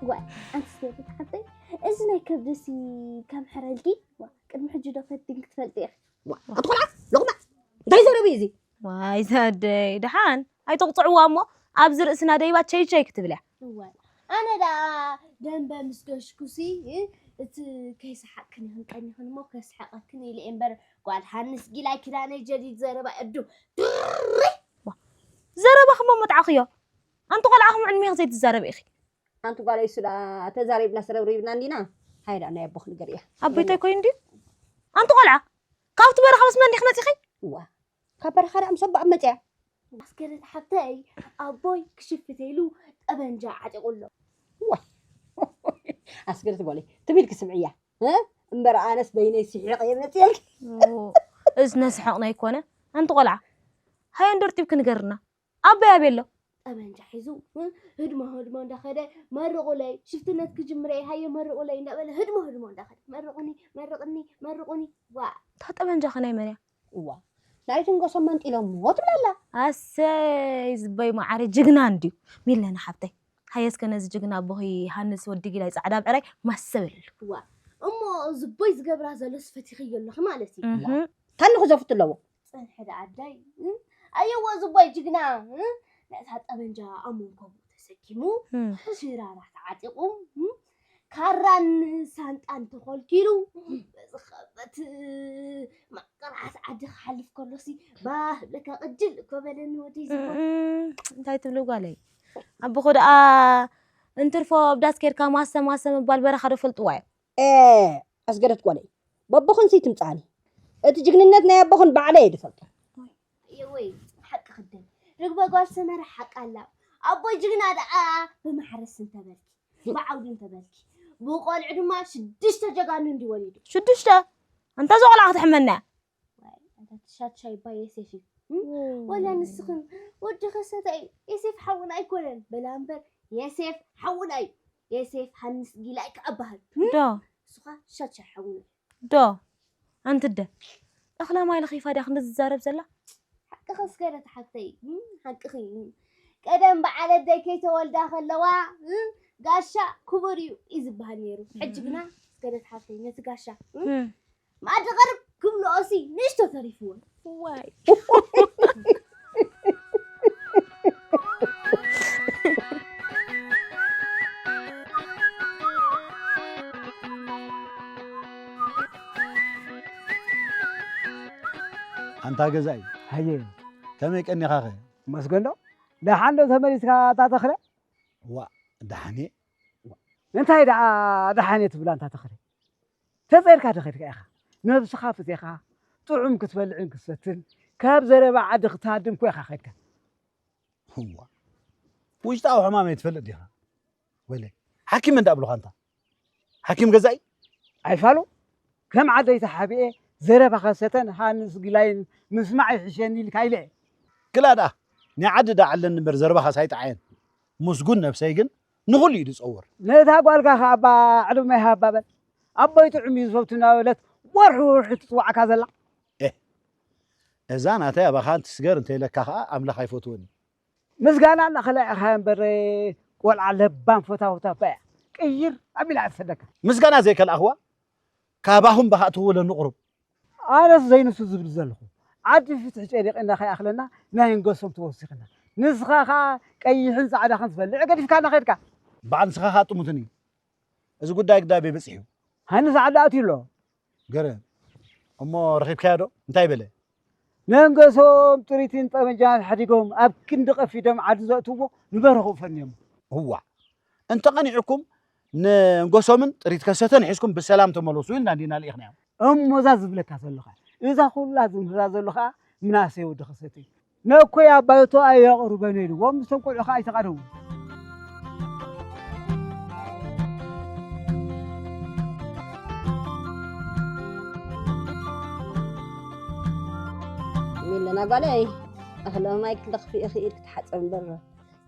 ዋይ፣ ኣንቲ ሴት ሓብተይ፣ እዚ ናይ ከብድሲ ከም ሕረልኪ፣ ዋ፣ ቅድሚ ሕጂ ዶ ፈቲንኪ ትፈልጢ ኢኺ? ዋ፣ ኣንቲ ቆልዓ፣ ሎቕማጽ፣ እንታይ ዘረቢ እዚ? ዋይ፣ ዛደይ፣ ደሓን ኣይተቕጽዕዋ እሞ፣ ኣብዚ ርእስና ደይባ ቸይ ቸይ ክትብል እያ። እዋይ፣ ኣነ ደኣ ደንበ ምስ ገሽኩሲ፣ እቲ ከይሰሓቅክን ይኹን ቀኒኽን እሞ ከስሕቐክን ኢለ እየ እምበር፣ ጓል ሃንስ ጊላይ ኪዳነይ ጀዲድ ዘረባ እዱ። ዋ፣ ዘረባኺ እሞ መጥዓኽዮ። ኣንቲ ቆልዓ፣ ከም ዕድሜኺ ዘይትዛረቢ ኢኺ። ኣንቲ ጓል እሱ ደኣ ተዛሪብና ሰረብሪብና እንዲና። ሃይ ደኣ ናይ ኣቦኺ ንገርያ። ኣቦይተይ ኮይኑ እንድዩ። ኣንቲ ቆልዓ፣ ካብቲ በረኻ ምስ መን ዲኺ መጺኺ? እዋ፣ ካብ በረኻ ደኣ ምስ ኣቦኣ መጽያ። ኣስገደት ሓብተይ፣ ኣቦይ ክሽፍት ኢሉ ጠበንጃ ዓጢቑ ኣሎ። እዋ፣ ኣስገደት ጓለይ፣ ትም ኢልኪ ስምዕያ። እ? እምበር ኣነስ በይነይ ስሒቐ እየ መጽየልኪ። ኦ፣ እዚ ነስሕቕ ናይ ኮነ። ኣንቲ ቆልዓ፣ ሃየ እንዶ ርጢብኪ ንገርና። ኣቦይ ኣበይ ኣሎ? ጠበንጃ ሒዙ፣ እ፣ ህድሞ ህድሞ እንዳኸደ፣ "መርቑለይ፣ ሽፍትነት ክጅምር እየ፣ ሃየ መርቑለይ" እንዳበለ ህድሞ ህድሞ እንዳኸደ፣ "መርቑኒ፣ መርቕኒ፣ መርቑኒ"። ዋ። እታ ጠበንጃ ኸ ናይ መን እያ? እዋ። ናይ ትንገሶም መንጢሎሞ ትብላ ኣላ። ኣሰይ፣ ዝበይ መዓረ ጅግና እንድዩ። ሚለና ሓብተይ። ሃየ እስከ ነዚ ጅግና ኣቦኺ ሃንስ ወዲ ጊላይ ጻዕዳ ብዕራይ ማሰ በልሉ። ዋ። እሞ ዝበይ ዝገብራ ዘሎስ ፈቲኽዮ ኣለኺ ማለት እዩ። እህ። ታኒ ክዘፍት ኣለዎ። ጸንሐ ደኣ ኣዳይ፣ እ? ኣየወ ዝቦይ ጅግና፣ እ? ነታ ጠበንጃ ኣብ መንኮቡ ተሰኪሙ፣ እም። ሽራራ ተዓጢቑ፣ እ? ካራን ሳንጣን ተኾልኪሉ፣ በዚ ኸበት መቕራት ዓዲ ክሓልፍ ከሎሲ፣ ባህ ብለካ ቅጅል እኮ በለኒ ወደይ ዝቦይ። እም፣ እንታይ ትብሊ ጓለይ? ኣቦኹ ደኣ እንትርፎ ኣብ ዳስ ኬድካ ማሰ ማሰ ምባል በረኻ ዶ ፈልጥዋ እዮም? ኤ፣ ኣስገደት ጓለይ፣ በቦኽንሲ ትምጻኒ። እቲ ጅግንነት ናይ ኣቦኽን ባዕለይ እየ ዝፈልጦ። የወይ፣ ሓቂ ክደን። ርግበ ጓል ሰመረ ሓቂ ኣላ። ኣቦይ ጅግና ደኣ ብማሕረስ እንተበልኪ፣ ብዓውዲ እንተበልኪ፣ ብቆልዑ ድማ ሽዱሽተ ጀጋኑ እንዲ ወሊዱ። ሽዱሽተ? ኣንታ እዛ ቆልዓ ክትሕመና እያ። ዋይ፣ ኣንታ ትሻትሻ ይባ የሴፍ እዩ። እም? ወላ ንስኽን ወዲ ከሰተ እዩ። የሴፍ ሓውና ኣይኮነን። በላ እምበር የሴፍ ሓውና እዩ። የሴፍ ሃንስ ጊላይ ክኣባህል። እም? ዶ? ንስኻ ሻትሻ ሓውና እዩ። ዶ? ኣንቲ ደ? እኽላ ማይ ለኺፋ ድያ ክንዲ ዝዛረብ ዘላ? ሓቅኺ ኣስገደት ሓፍተይ፣ እም፣ ሓቅኺ። ቀደም በዓል ኣደይ ከይተወልዳ ከለዋ፣ እም፣ ጋሻ ክቡር እዩ እዩ ዝበሃል ነይሩ። ሕጂ ግና ኣስገደት ሓፍተይ፣ ነቲ ጋሻ፣ እም፣ እም። መኣዲ ቀርብ ክብልኦሲ ንእሽቶ ተሪፍዎ። ዋይ። ኣንታ ገዛኢ፣ ሃየ። ከመይ ቀኒኻኸ? መስገን ዶ? ደሓን ዶ ተመሊስካ ኣታ ተኽለ? ዋእ፣ ደሓን እየ። እንታይ ደኣ ደሓን እየ ትብል ኣንታ ተኽለ? ተጸይርካ ዶ ኸድካ ኢኻ? ነብስኻ ፍቴኻ፣ ጥዑም ክትበልዕን ክትሰትን፣ ካብ ዘረባ ዓዲ ክትሃድም እኮ ኢኻ ኸድካ። እዋ፣ ውሽጣዊ ሕማመይ ትፈልጥ ዲኻ? ወለ፣ ሓኪም እንዳ ኣብሉኻ ኣንታ። ሓኪም ገዛኢ? ኣይፋሉ፣ ከም ዓደይ ተሓቢኤ ዘረባኻ ሰተን ሃንስ ግላይን ምስማዕ ይሕሸኒ ኢልካ ኢለ። ክላ ደኣ፣ ናይ ዓዲ ደኣ ዓለኒ እምበር ዘረባኻስ ኣይጠዓየን። ምስጉን ነብሰይ ግን ንኹሉ እዩ ዝጸውር። ነታ ጓልካ ኸኣ እባ ዕድመ ይሃባ በል። ኣቦይ ጥዑም እዩ ዝፈቱ እናበለት ወርሒ ወርሒ ትጽዋዕካ ዘላ። ኤህ፣ እዛ ናተይ ኣባኻ ትስገር እንተኢለካ ኸኣ ኣምላኽ ኣይፈትዎን እዩ። ምስጋና እናኸለዕኻ እምበር ቆልዓ ለባም ፈታውታ እባ እያ። ቅይር ኣቢላ እያ ትሰደካ። ምስጋና ዘይከልኣኽዋ ካባኹም ባኻ እትኽውለኒ ቁሩብ። ኣነስ ዘይንሱ ዝብል ዘለኹ። ዓዲ ፍትሒ ጨኒቕና ከይኣኽለና ናይ እንገሶም ተወሲኽና። ንስኻ ኸኣ ቀይሕን ጻዕዳኽን ትፈልዕ ገዲፍካና ኸድካ። በዓል ንስኻ ኸኣ ጥሙትኒ። እዚ ጉዳይ ግዳቤ በጺሑ። ሃንስ ዓዲ ኣትዩ ኣሎ። ገረ፣ እሞ ረኺብካዮ ዶ? እንታይ በለ? ነንገሶም ጥሪትን ጠመንጃን ሓዲጎም ኣብ ክንዲ ቀፊዶም ዓዲ ዘእትዎ ንበረኹ ፈንዮም። እዋ፣ እንተቐኒዕኩም ንእንገሶምን ጥሪት ከሰተን ሒዝኩም ብሰላም ተመለሱ ኢልና እንዲና ልኢኽናዮም። እሞ እዛ ዝብለካ ዘለኻ፣ እዛ ኩላ ዝምህራ ዘሎ ኸኣ ምናሴ ወዲ ከሰተ እዩ። ነኮይ ኣባይቶ ኣየቕርበን ኢልዎም፣ ምስቶም ቆልዑ ኸኣ ኣይተቓደሙ። ሚለና ጓለይ፣ እኽሊ ማይ ክንረኽብ ኢኺ ኢልኪ ትሓጸብ እምበር፣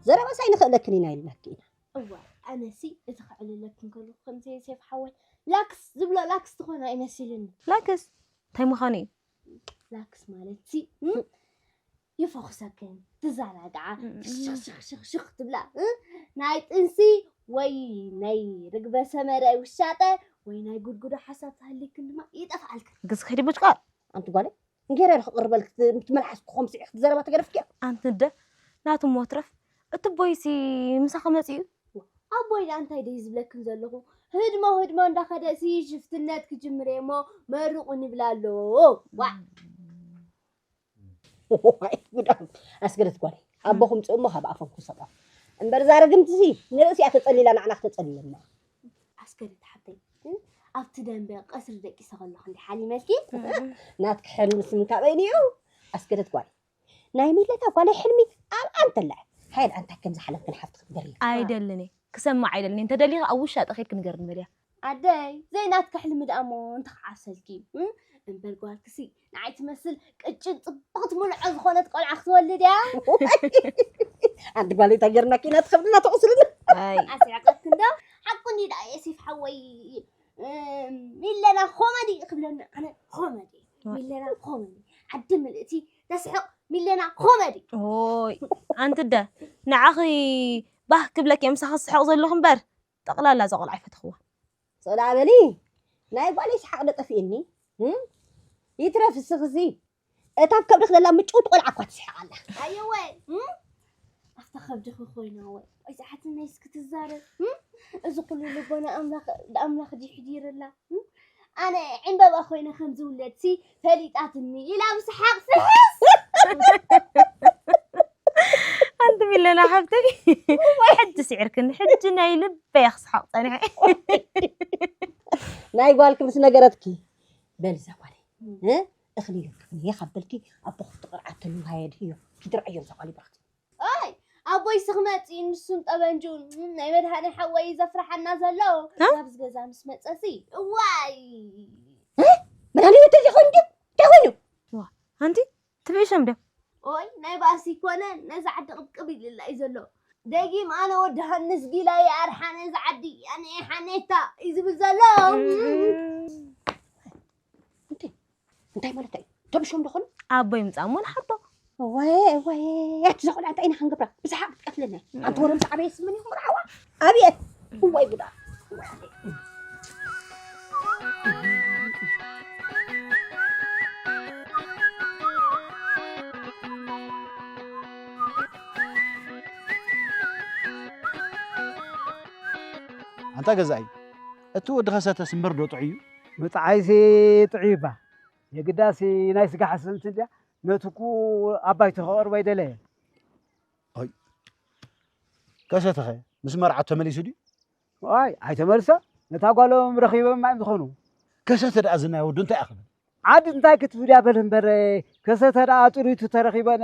ዘረባስ ኣይንኽእለክን ኢና ኢልናኪ ኢና። እዋ፣ ኣነሲ እቲ ከዕልለክን ከለኹ ከምዚ ሴፍ ሓወይ፣ ላክስ ዝብሎ ላክስ ትኾና ኣይመሲልኒ። ላክስ? እንታይ ምዃኑ እዩ? ላክስ ማለት ሲ፣ እም? ይፈኹሰክን፣ ትዘናግዓ፣ እም። ሽኽ ሽኽ ሽኽ ሽኽ ትብላ፣ እ? ናይ ጥንሲ ወይ ናይ ርግበ ሰመረ ውሻጠ ወይ ናይ ጉድጉዶ ሓሳብ ተሃልይክን ድማ ይጠፍኣልክን። ግዝ ከይዲ ቡጭቋ። ኣንቲ ጓለይ፣ እንጌራ ኢለ ክቕርበልክ ት-፣ እቲ መልሓስ ክኾም ስዒኽ ዘረባ ተገደፍክዮ። ኣንቲ እንደ ናቱ ሞትረፍ፣ እቲ ቦይሲ ምሳኺ መጺኡ? ኣቦይ ደኣ እንታይ ደይ ዝብለክን ዘለኹ? ህድሞ ህድሞ እንዳኸደ ሲ ሽፍትነት ክጅምር እየ እሞ መርቑ ንብል ኣሎ። ዋ! ዋይ፣ ጉዳም። ኣስገደት ጓለይ፣ ኣቦኹም ጽእሞ ካብ ኣፎም ክሰጦም። እምበር እዛ ርግምቲ ሲ ንርእሲ እያ ተጸሊላ፣ ንዓና ክተጸልለና። ኣስገደት ሓብተይ፣ እ? ኣብቲ ደንበ ቀስሪ ደቂሰ ከለኹ እንዲ ሓሊመልኪ? ናትኪ ሕልሚ ስም ካበይኒ እዩ? ኣስገደት ጓል። ናይ ሚለታ ጓለይ ሕልሚ ኣብኣ እንተላ። ሓይል ኣንታይ ከም ዝሓለፍክን ሓፍቲ ክትገርያ። ኣይደልን እየ። ክሰምዕ ኣይደልን እየ። እንተደሊኻ ኣብ ውሻጠ ኸይድኪ ንገርኒ በልያ። ኣደይ፣ ዘይናትኪ ሕልሚ ደኣ እሞ እንተኽዓብሰልኪ፣ እ? እምበር ጓልክሲ ንዓይ ትመስል ቅጭን ጽብቕቲ ምልዖ ዝኾነት ቆልዓ ክትወልድ እያ። ኣንቲ ጓለይ እንታይ ጌርናኪ ኢና ትኸብድና ተቑስልና። ኣይ። ኣስዕቐትኪ እንዶ ሓቁ እንዲ ደኣ የሲፍ ሓወይ። እም፣ ሚለና ኮመዲ ክብለኒ ኣነ ኮመዲ። ሚለና ኮመዲ። ዓዲ ምልእቲ ተስሕቕ ሚለና ኮመዲ። ኦይ፣ ኣንቲ ደ ንዓኺ ባህ ክብለኪ እየ ምሳኺ ዝስሕቕ ዘለኹ እምበር ጠቕላላ እዛ ቆልዓ ኣይፈተኽዋ። ሶላ በሊ፣ ናይ ጓለይ ሰሓቕ ዶ ጠፊእኒ? እም? ይትረፍ እስኽሲ፣ እታ ኣብ ከብድኺ ዘላ ምጭውቲ ቆልዓ እኳ ትስሕቕ ኣላ። ኣየወ፣ እም? ኣብታ ከብድኺ ኮይና ወይ፣ ወይ ሰሓትነይ እስኪ ትዛረብ፣ እም? እዚ ኩሉ ልቦና ኣምላኽ፣ ኣምላኽ ድዩ ሕዲርላ? እም? ኣነ ዕምበባ ኮይነ ከም ዝውለድሲ ፈሊጣትኒ ኢላ ብሰሓቕ ትሕስ። ኣንቲ ሚለና ሓብተይ፣ ሕጂ ስዒርክኒ፣ ሕጂ ናይ ልበይ ክስሓቕ ጸኒሐ። ናይ ጓልኪ ምስ ነገረትኪ፣ በል እዛ ጓለይ፣ እ? እኽሊ ይረክብኒ እየ ካብ በልኪ፣ ኣቦ ክፍቲ ቅርዓት ተልዩ ሃየ ድህዮ፣ ኪትርዓዮ እዛ ጓል ይብራኽቲ። ኣይ፣ ኣቦይ ስኽመጽእ ንሱን ጠበንጁን፣ ናይ መድሃኔ ሓወይ ዘፍርሓና ዘሎ፣ እ? ናብዚ ገዛ ምስ መጸሲ፣ እዋይ! እ? መድሃኔ እንታይ ኮይኑ ድዩ? እንታይ ኮይኑ? ዋ፣ ኣንቲ ትብዒ ሸምደ። ኦይ፣ ናይ ባእሲ ኮነ፣ ነዚ ዓዲ ቅብቅብ ኢልላ እዩ ዘሎ። ደጊም ኣነ ወዲ ሃንስ ጊላ እየ ኣርሓ ነዚ ዓዲ፣ ኣነ እየ ሓኔታ እዩ ዝብል ዘሎ። እም። እንታይ? እንታይ ማለት እዩ? ተብሾም ዶ ኾኑ? ኣቦይ ምጻእ እሞ ንሓቶ። ወይ፣ ወይ፣ ያቺ እዛ ቆልዓ እንታይ ኢና ክንገብራ? ብሰሓቕ ክትቀትለና። ኣንቲ ወረምሳ ዓበየ ስምን ኢኹም ርዓዋ? ኣብየት! እዋይ ጉዳ! ኣንታ ገዛኢ፣ እቲ ወዲ ኸሰተስ እምበር ዶ ጥዑይ እዩ? ምጥዓይሲ ጥዑይ እባ። የግዳሲ ናይ ስጋ ሓስምቲ እንድያ፣ ነቲ እኮ ኣባይቶ ከቕርቦ ኣይደለየ። ኣይ፣ ከሰተኸ? ምስ መርዓቱ ተመሊሱ ድዩ? ዋይ ኣይተመልሰ። ነታ ጓሎም ረኺቦም እዮም ዝኾኑ። ከሰተ ደኣ ዝናይ ወዱ እንታይ ኣኽብል? ዓዲ እንታይ ክትብል እያ በል እምበር፣ ከሰተ ደኣ ጥሪቱ ተረኺበን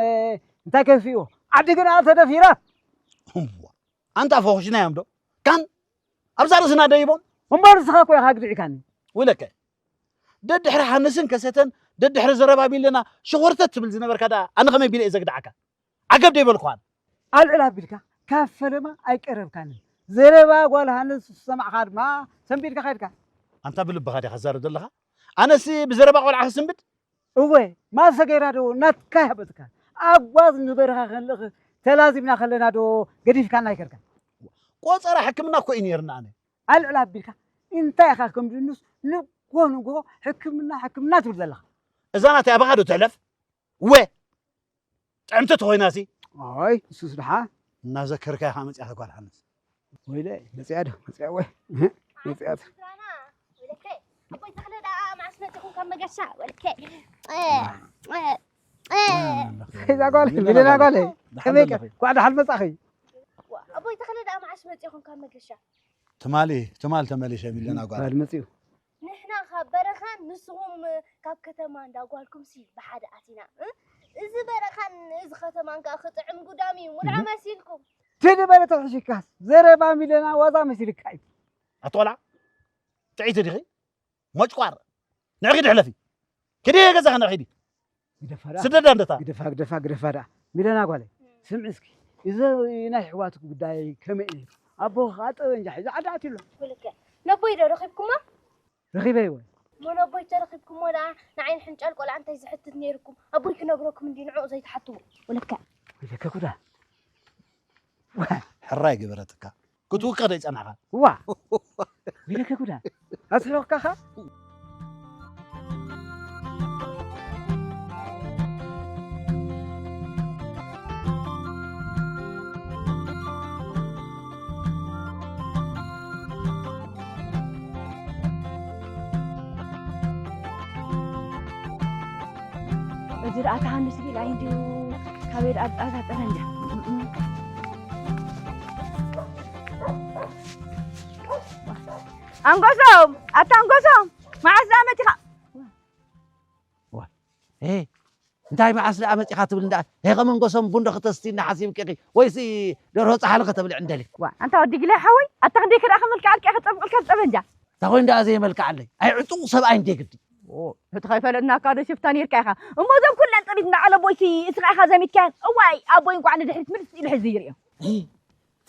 እንታይ ከፊኡ? ዓዲ ግን ኣተደፊራ። እዋ፣ ኣንታ ፈኹሽና እዮም ዶ? ካን ኣብዛ ርእስና ደይቦም? እምበር ንስኻ እኮ ኢኻ ግድዒካኒ። ውለከ፣ ደድሕሪ ሃንስን ከሰተን ደድሕሪ ዘረባ ቢለና ሸኾርተት ትብል ዝነበርካ ደኣ ኣነ ከመይ ቢለ እየ ዘግድዓካ? ዓገብ ደይበልኳን። ኣልዕል ኣቢልካ ካብ ፈለማ ኣይቀረብካንን። ዘረባ ጓል ሃንስ ዝሰማዕካ ድማ ሰንቢድካ ከድካ። ኣንታ ብልብኻ ዲኻ ትዛረብ ዘለኻ? ኣነሲ ብዘረባ ቆልዓ ክስንብድ? እወ፣ ማሰ ገይራ ዶ ናትካ ይሃበትካ? ኣብ ጓዝ ንበረኻ ክንልእኽ ተላዚብና ከለና ዶ ገዲፍካና ይከድካ? ቆጸራ ሕክምና እኮ እዩ ነይርና ኣነ። ኣልዕል ኣቢልካ እንታይ ኢኻ ከም ድንስ ንጎ ንጎ ሕክምና ሕክምና ትብል ዘለኻ? እዛ ናተይ ኣባኻ ዶ ትሕለፍ? ወ ጥዕምቲ ተኾይናሲ? ኣይ፣ ንሱስ ደሓ። እናዘከርካ ኢኻ መጺኣኻ ጓል ሓንስ። ወይለ፣ መጺኣ ዶ? መጺኣ ወይ? እህ፣ መጺኣ ዶ? ስድራና፣ ወለከ፣ ኣቦይ ተኽለ ደኣ መዓስ መጺኹም ካብ መገሻ? ወለከ፣ እ፣ እ፣ እ። እዛ ጓል፣ ሚለና ሚለና ጓል። ጓል፣ ከመይ ከ? ደሓን ዘለኺ? ኳዕ ደሓን መጻኺ። ኣቦይ ተኽለ ደኣ መዓስ መጺኹም ካብ መገሻ? ትማሊ፣ ትማል ተመሊሰ ሚለና ጓል። ትማል መጺኡ። ንሕና ካብ በረኻን ንስኹም ካብ ከተማ እንዳ ጓልኩምሲ ብሓደ ኣቲና፣ እ? እዚ በረኻን እዚ ከተማን ከኣ ክጥዕም ጉዳም እዩ፣ ሙልዓ እህ። መሲልኩም። ትዲ በለ ተሕሺካስ፣ ዘረባ ሚለና ዋዛ መሲልካ እዩ። ኣቲ ቆልዓ፣ ጥዒቲ ዲኺ? ሞጭቋር። ንዕኺ ድሕለፊ። ክዲ ገዛኺ ንዕኺ ዲ። ግደፋ ደኣ። ስደዳ እንደታ። ግደፋ፣ ግደፋ፣ ግደፋ ደኣ። ሚለና ጓለይ፣ ስምዒ እስኪ። እዚ ናይ ኣሕዋትኪ ጉዳይ ከመይ እዩ? ኣቦኺ ኸኣ ጠበንጃ ሒዙ ዓዲ ኣትዩ ኣሎ። ብልክዕ። ነቦይ ዶ ረኺብኩሞ? ረኺበዮ። እሞ ነቦይ ተረኺብኩሞ ደኣ ንዓይን ሕንጫል ቆልዓ እንታይ ዝሕትት ነይርኩም? ኣቦይ ክነግረኩም እንዲ ንዕኡ ዘይትሓትዎ። ብልክዕ። ወይለከ ኩዳ። ሕራይ ገበረትካ። ክትውቅዕ ዶ ይጸናሕካ? እዋ። ወይለከ ኩዳ። ኣስሕቕካኻ? እዚ ደኣ ተሃንስ ቢል ኣይ እንዲዩ ካበይ ደኣ ብጣዛ ጠረንጃ። ኣንጎሶም፣ ኣታ ኣንጎሶም፣ መዓስ ደኣ መጺኻ? ዋ፣ ኤ፣ እንታይ መዓስ ደኣ መጺኻ ትብል እንዳ፣ ሄ፣ ከመንጎሶም ቡን ዶ ክተስቲ እንዳ ሓሲብኪ ኢኺ? ወይሲ ደርሆ ጻሕሊ ከተብልዕ እንደሊ? ዋ፣ ኣንታ ወዲ ግላይ ሓወይ፣ ኣታ ክንደይ ከ ደኣ ከመልክዓልካ ኢኻ ጸብቕልካ ጠበንጃ? እንታይ ኮይኑ ደኣ ዘየመልክዓለይ? ኣይ፣ ዕጡቕ ሰብኣይ እንደ ግዲ። ኦ፣ እቲ ከይፈለጥናካ ዶ ሽፍታ ኔርካ ኢኻ? እሞ እዞም ኩለን ጥሪት እንዳዓለ ኣቦይሲ እስኻ ኢኻ ዘሚትካየን? እዋይ፣ ኣቦይ እንቋዕ ንድሕሪት ምልስ ኢሉ ሕዚ ይርእዮ።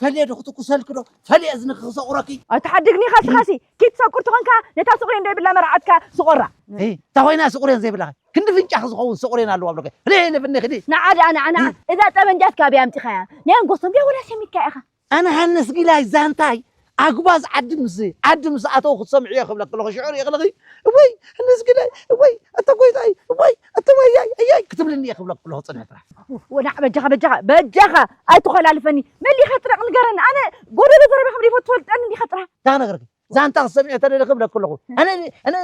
ፈልየ ዶ ክትኩሰልኪ ዶ? ፈልየ እዝንኺ ክሰቑረኪ? ኣይትሓድግኒ ኢኻ እስኻሲ። ኪድ ሰቁር ተኾንካ ነታ ስቑሬን ዘይብላ መርዓትካ ስቆራ። እይ፣ እንታይ ኮይና ስቑሬን ዘይብላ? ክንዲ ፍንጫኺ ዝኸውን ስቑሬን ኣለዋ ብለኪ። ርኤ ንፍኒ ክዲ። ንዓ ደኣ፣ ንዓ፣ ንዓ። እዛ ጠበንጃትካ ኣበይ ኣምጺኻያ? ናይ ኣንጎሶም ድያ ወላ ሸሚትካ ኢኻ? ኣነ ሃንስ ጊላይ ዛንታይ ኣጉባዝ ዓዲ ምስ፣ ዓዲ ምስ ኣተው ክትሰምዕዮ ክብለኪ ኣለኹ። ሽዑ ርኤ ክለኺ፣ እወይ፣ ሃንስ ጊላይ፣ እወይ፣ ኣታ ጎይታይ፣ እወይ፣ ኣታ ወያይ፣ ኣያይ፣ ክትብልኒ እየ ክብለኪ ኣለኹ ጽንሕ ጥራሕ። ወናዕ በጃኻ፣ በጃኻ፣ በጃኻ፣ ኣይትኾላልፈኒ። መሊኻ ጥረቕ ንገረኒ። ኣነ ጎደሎ ዘረባ ከም ዘይፈቱ ትፈልጠኒ እንዲኻ ጥራሕ። እንታይ ክነግረኪ? ዛንታ ክትሰምዒ ተደሊ ክብለኪ ኣለኹ። ኣነ፣ ኣነ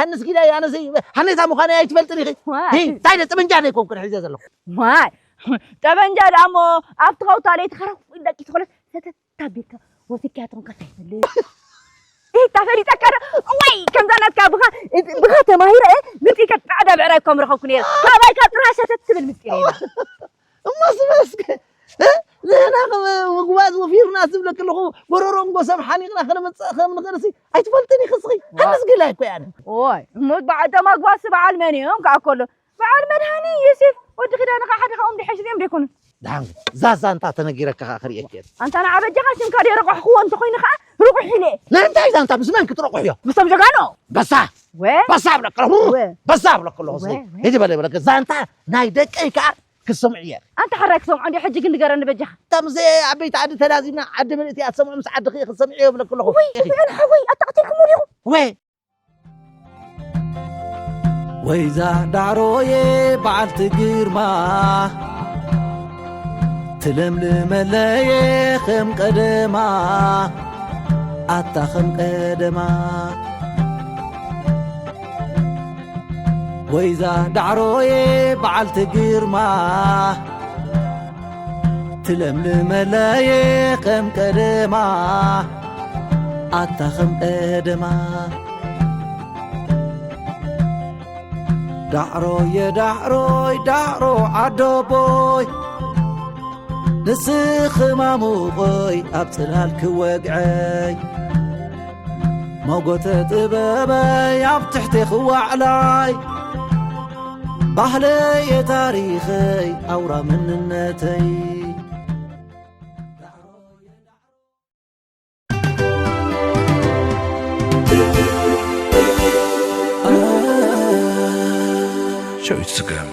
ሃንስ ጊላይ፣ ኣነ ዘይ-፣ ሃኔታ ምዃነይ ኣይትፈልጥን ኢኺ። ዋይ። ሂ፣ እንታይ ደ ጠበንጃ ዘይኮንኩ ሒዘ ዘለኹ። ዋይ። ጠበንጃ ደኣ እሞ ኣብቲ ኸውታ ለይቲ ኸረፍ ኢልካ ትኾለስ ሰተት ኣቢልካ ወሲድካያ ትኾንካ እንታይ ይፈልጥ? ኢታ ፈሊጠካ ዶ? ዋይ፣ ከምዛ ናትካ ብኻ፣ ብኻ ተማሂረ፣ እ፣ ምጢከ ጻዕዳ ብዕራይ እኮ ምረኸብኩ ነይረ። ካባይ ካብ ጥራይ ሰተት ትብል ምስጢር የለን። እሞ ስመስከ፣ እ፣ ንሕና ከም ምጉባዝ ወፊርና ዝብለኪ ኣለኹ፣ ጎረሮ እንጎ ሰብ ሓኒቕና ከነመጽእ ከም ንኽእልሲ ኣይትፈልጥን ኢኺ እስኺ። ዋ። ኣነስ ግላይ እኮ እየ ኣነ። ኦይ፣ እሞ በዓል ተማጉባዝሲ በዓል መን እዮም ከኣ ከሎ? በዓል መድሃኒ ዮሴፍ፣ ወዲ ኪዳነ ከኣ ሓደ ካብኦም ድሓሽ እዚኦም ዶ ኣይኮኑን? ደሓን፣ እዛ ዛንታ ተነጊረካ ከኣ ክርእየኪ እየ። ኣንታ ንዓ በጃኻ ሽምካ ደይ ረቋሕክዎ እንተኾይኑ ከኣ ርቑሕ ኢለ። ንምንታይ ዛንታ ምስ መን ክትረቑሕዮ? ምስቶም ጀጋኑ። በሳ። ወ። በሳ እብለካ ኣለኹ። ወ። በሳ እብለካ ኣለኹ። ወ፣ እስኺ ወ። ሂጂ በለ፣ በለ። ዛንታ ናይ ደቀይ ከኣ ክሰምዑ እየ። ኣንታ ሕራይ ክሰምዑ እንዲ ሕጂ ግን ንገረኒ በጃኻ። እታ ምስ ዓበይቲ ዓዲ ተላዚብና ዓዲ ምልእቲ እያ ትሰምዑ፣ ምስ ዓድኺ እየ ክሰምዑ እየ እብለኪ ኣለኹ። ውይ፣ ኢኺ። እዚኣን ሓወይ ኣጣቕቲልኩሞ ዲኹም? ወይ። ወይዛ ዳዕሮየ በዓልቲ ግርማ፣ ትለምልመለየ ከም ቀደማ፣ ኣታ ከም ቀደማ። ወይዛ ዳዕሮየ በዓልቲ ግርማ፣ ትለምልመለየ ከም ቀደማ ኣታ ከም ቀደማ ዳዕሮየ ዳዕሮይ ዳዕሮ ዓዶቦይ ንስኺ ማሙቐይ ኣብ ጽላል ክወግዐይ ሞጎተ ጥበበይ ኣብ ትሕቲ ክዋዕላይ ባህለየ ታሪኸይ ኣውራ መንነተይ ሸዊት ስገም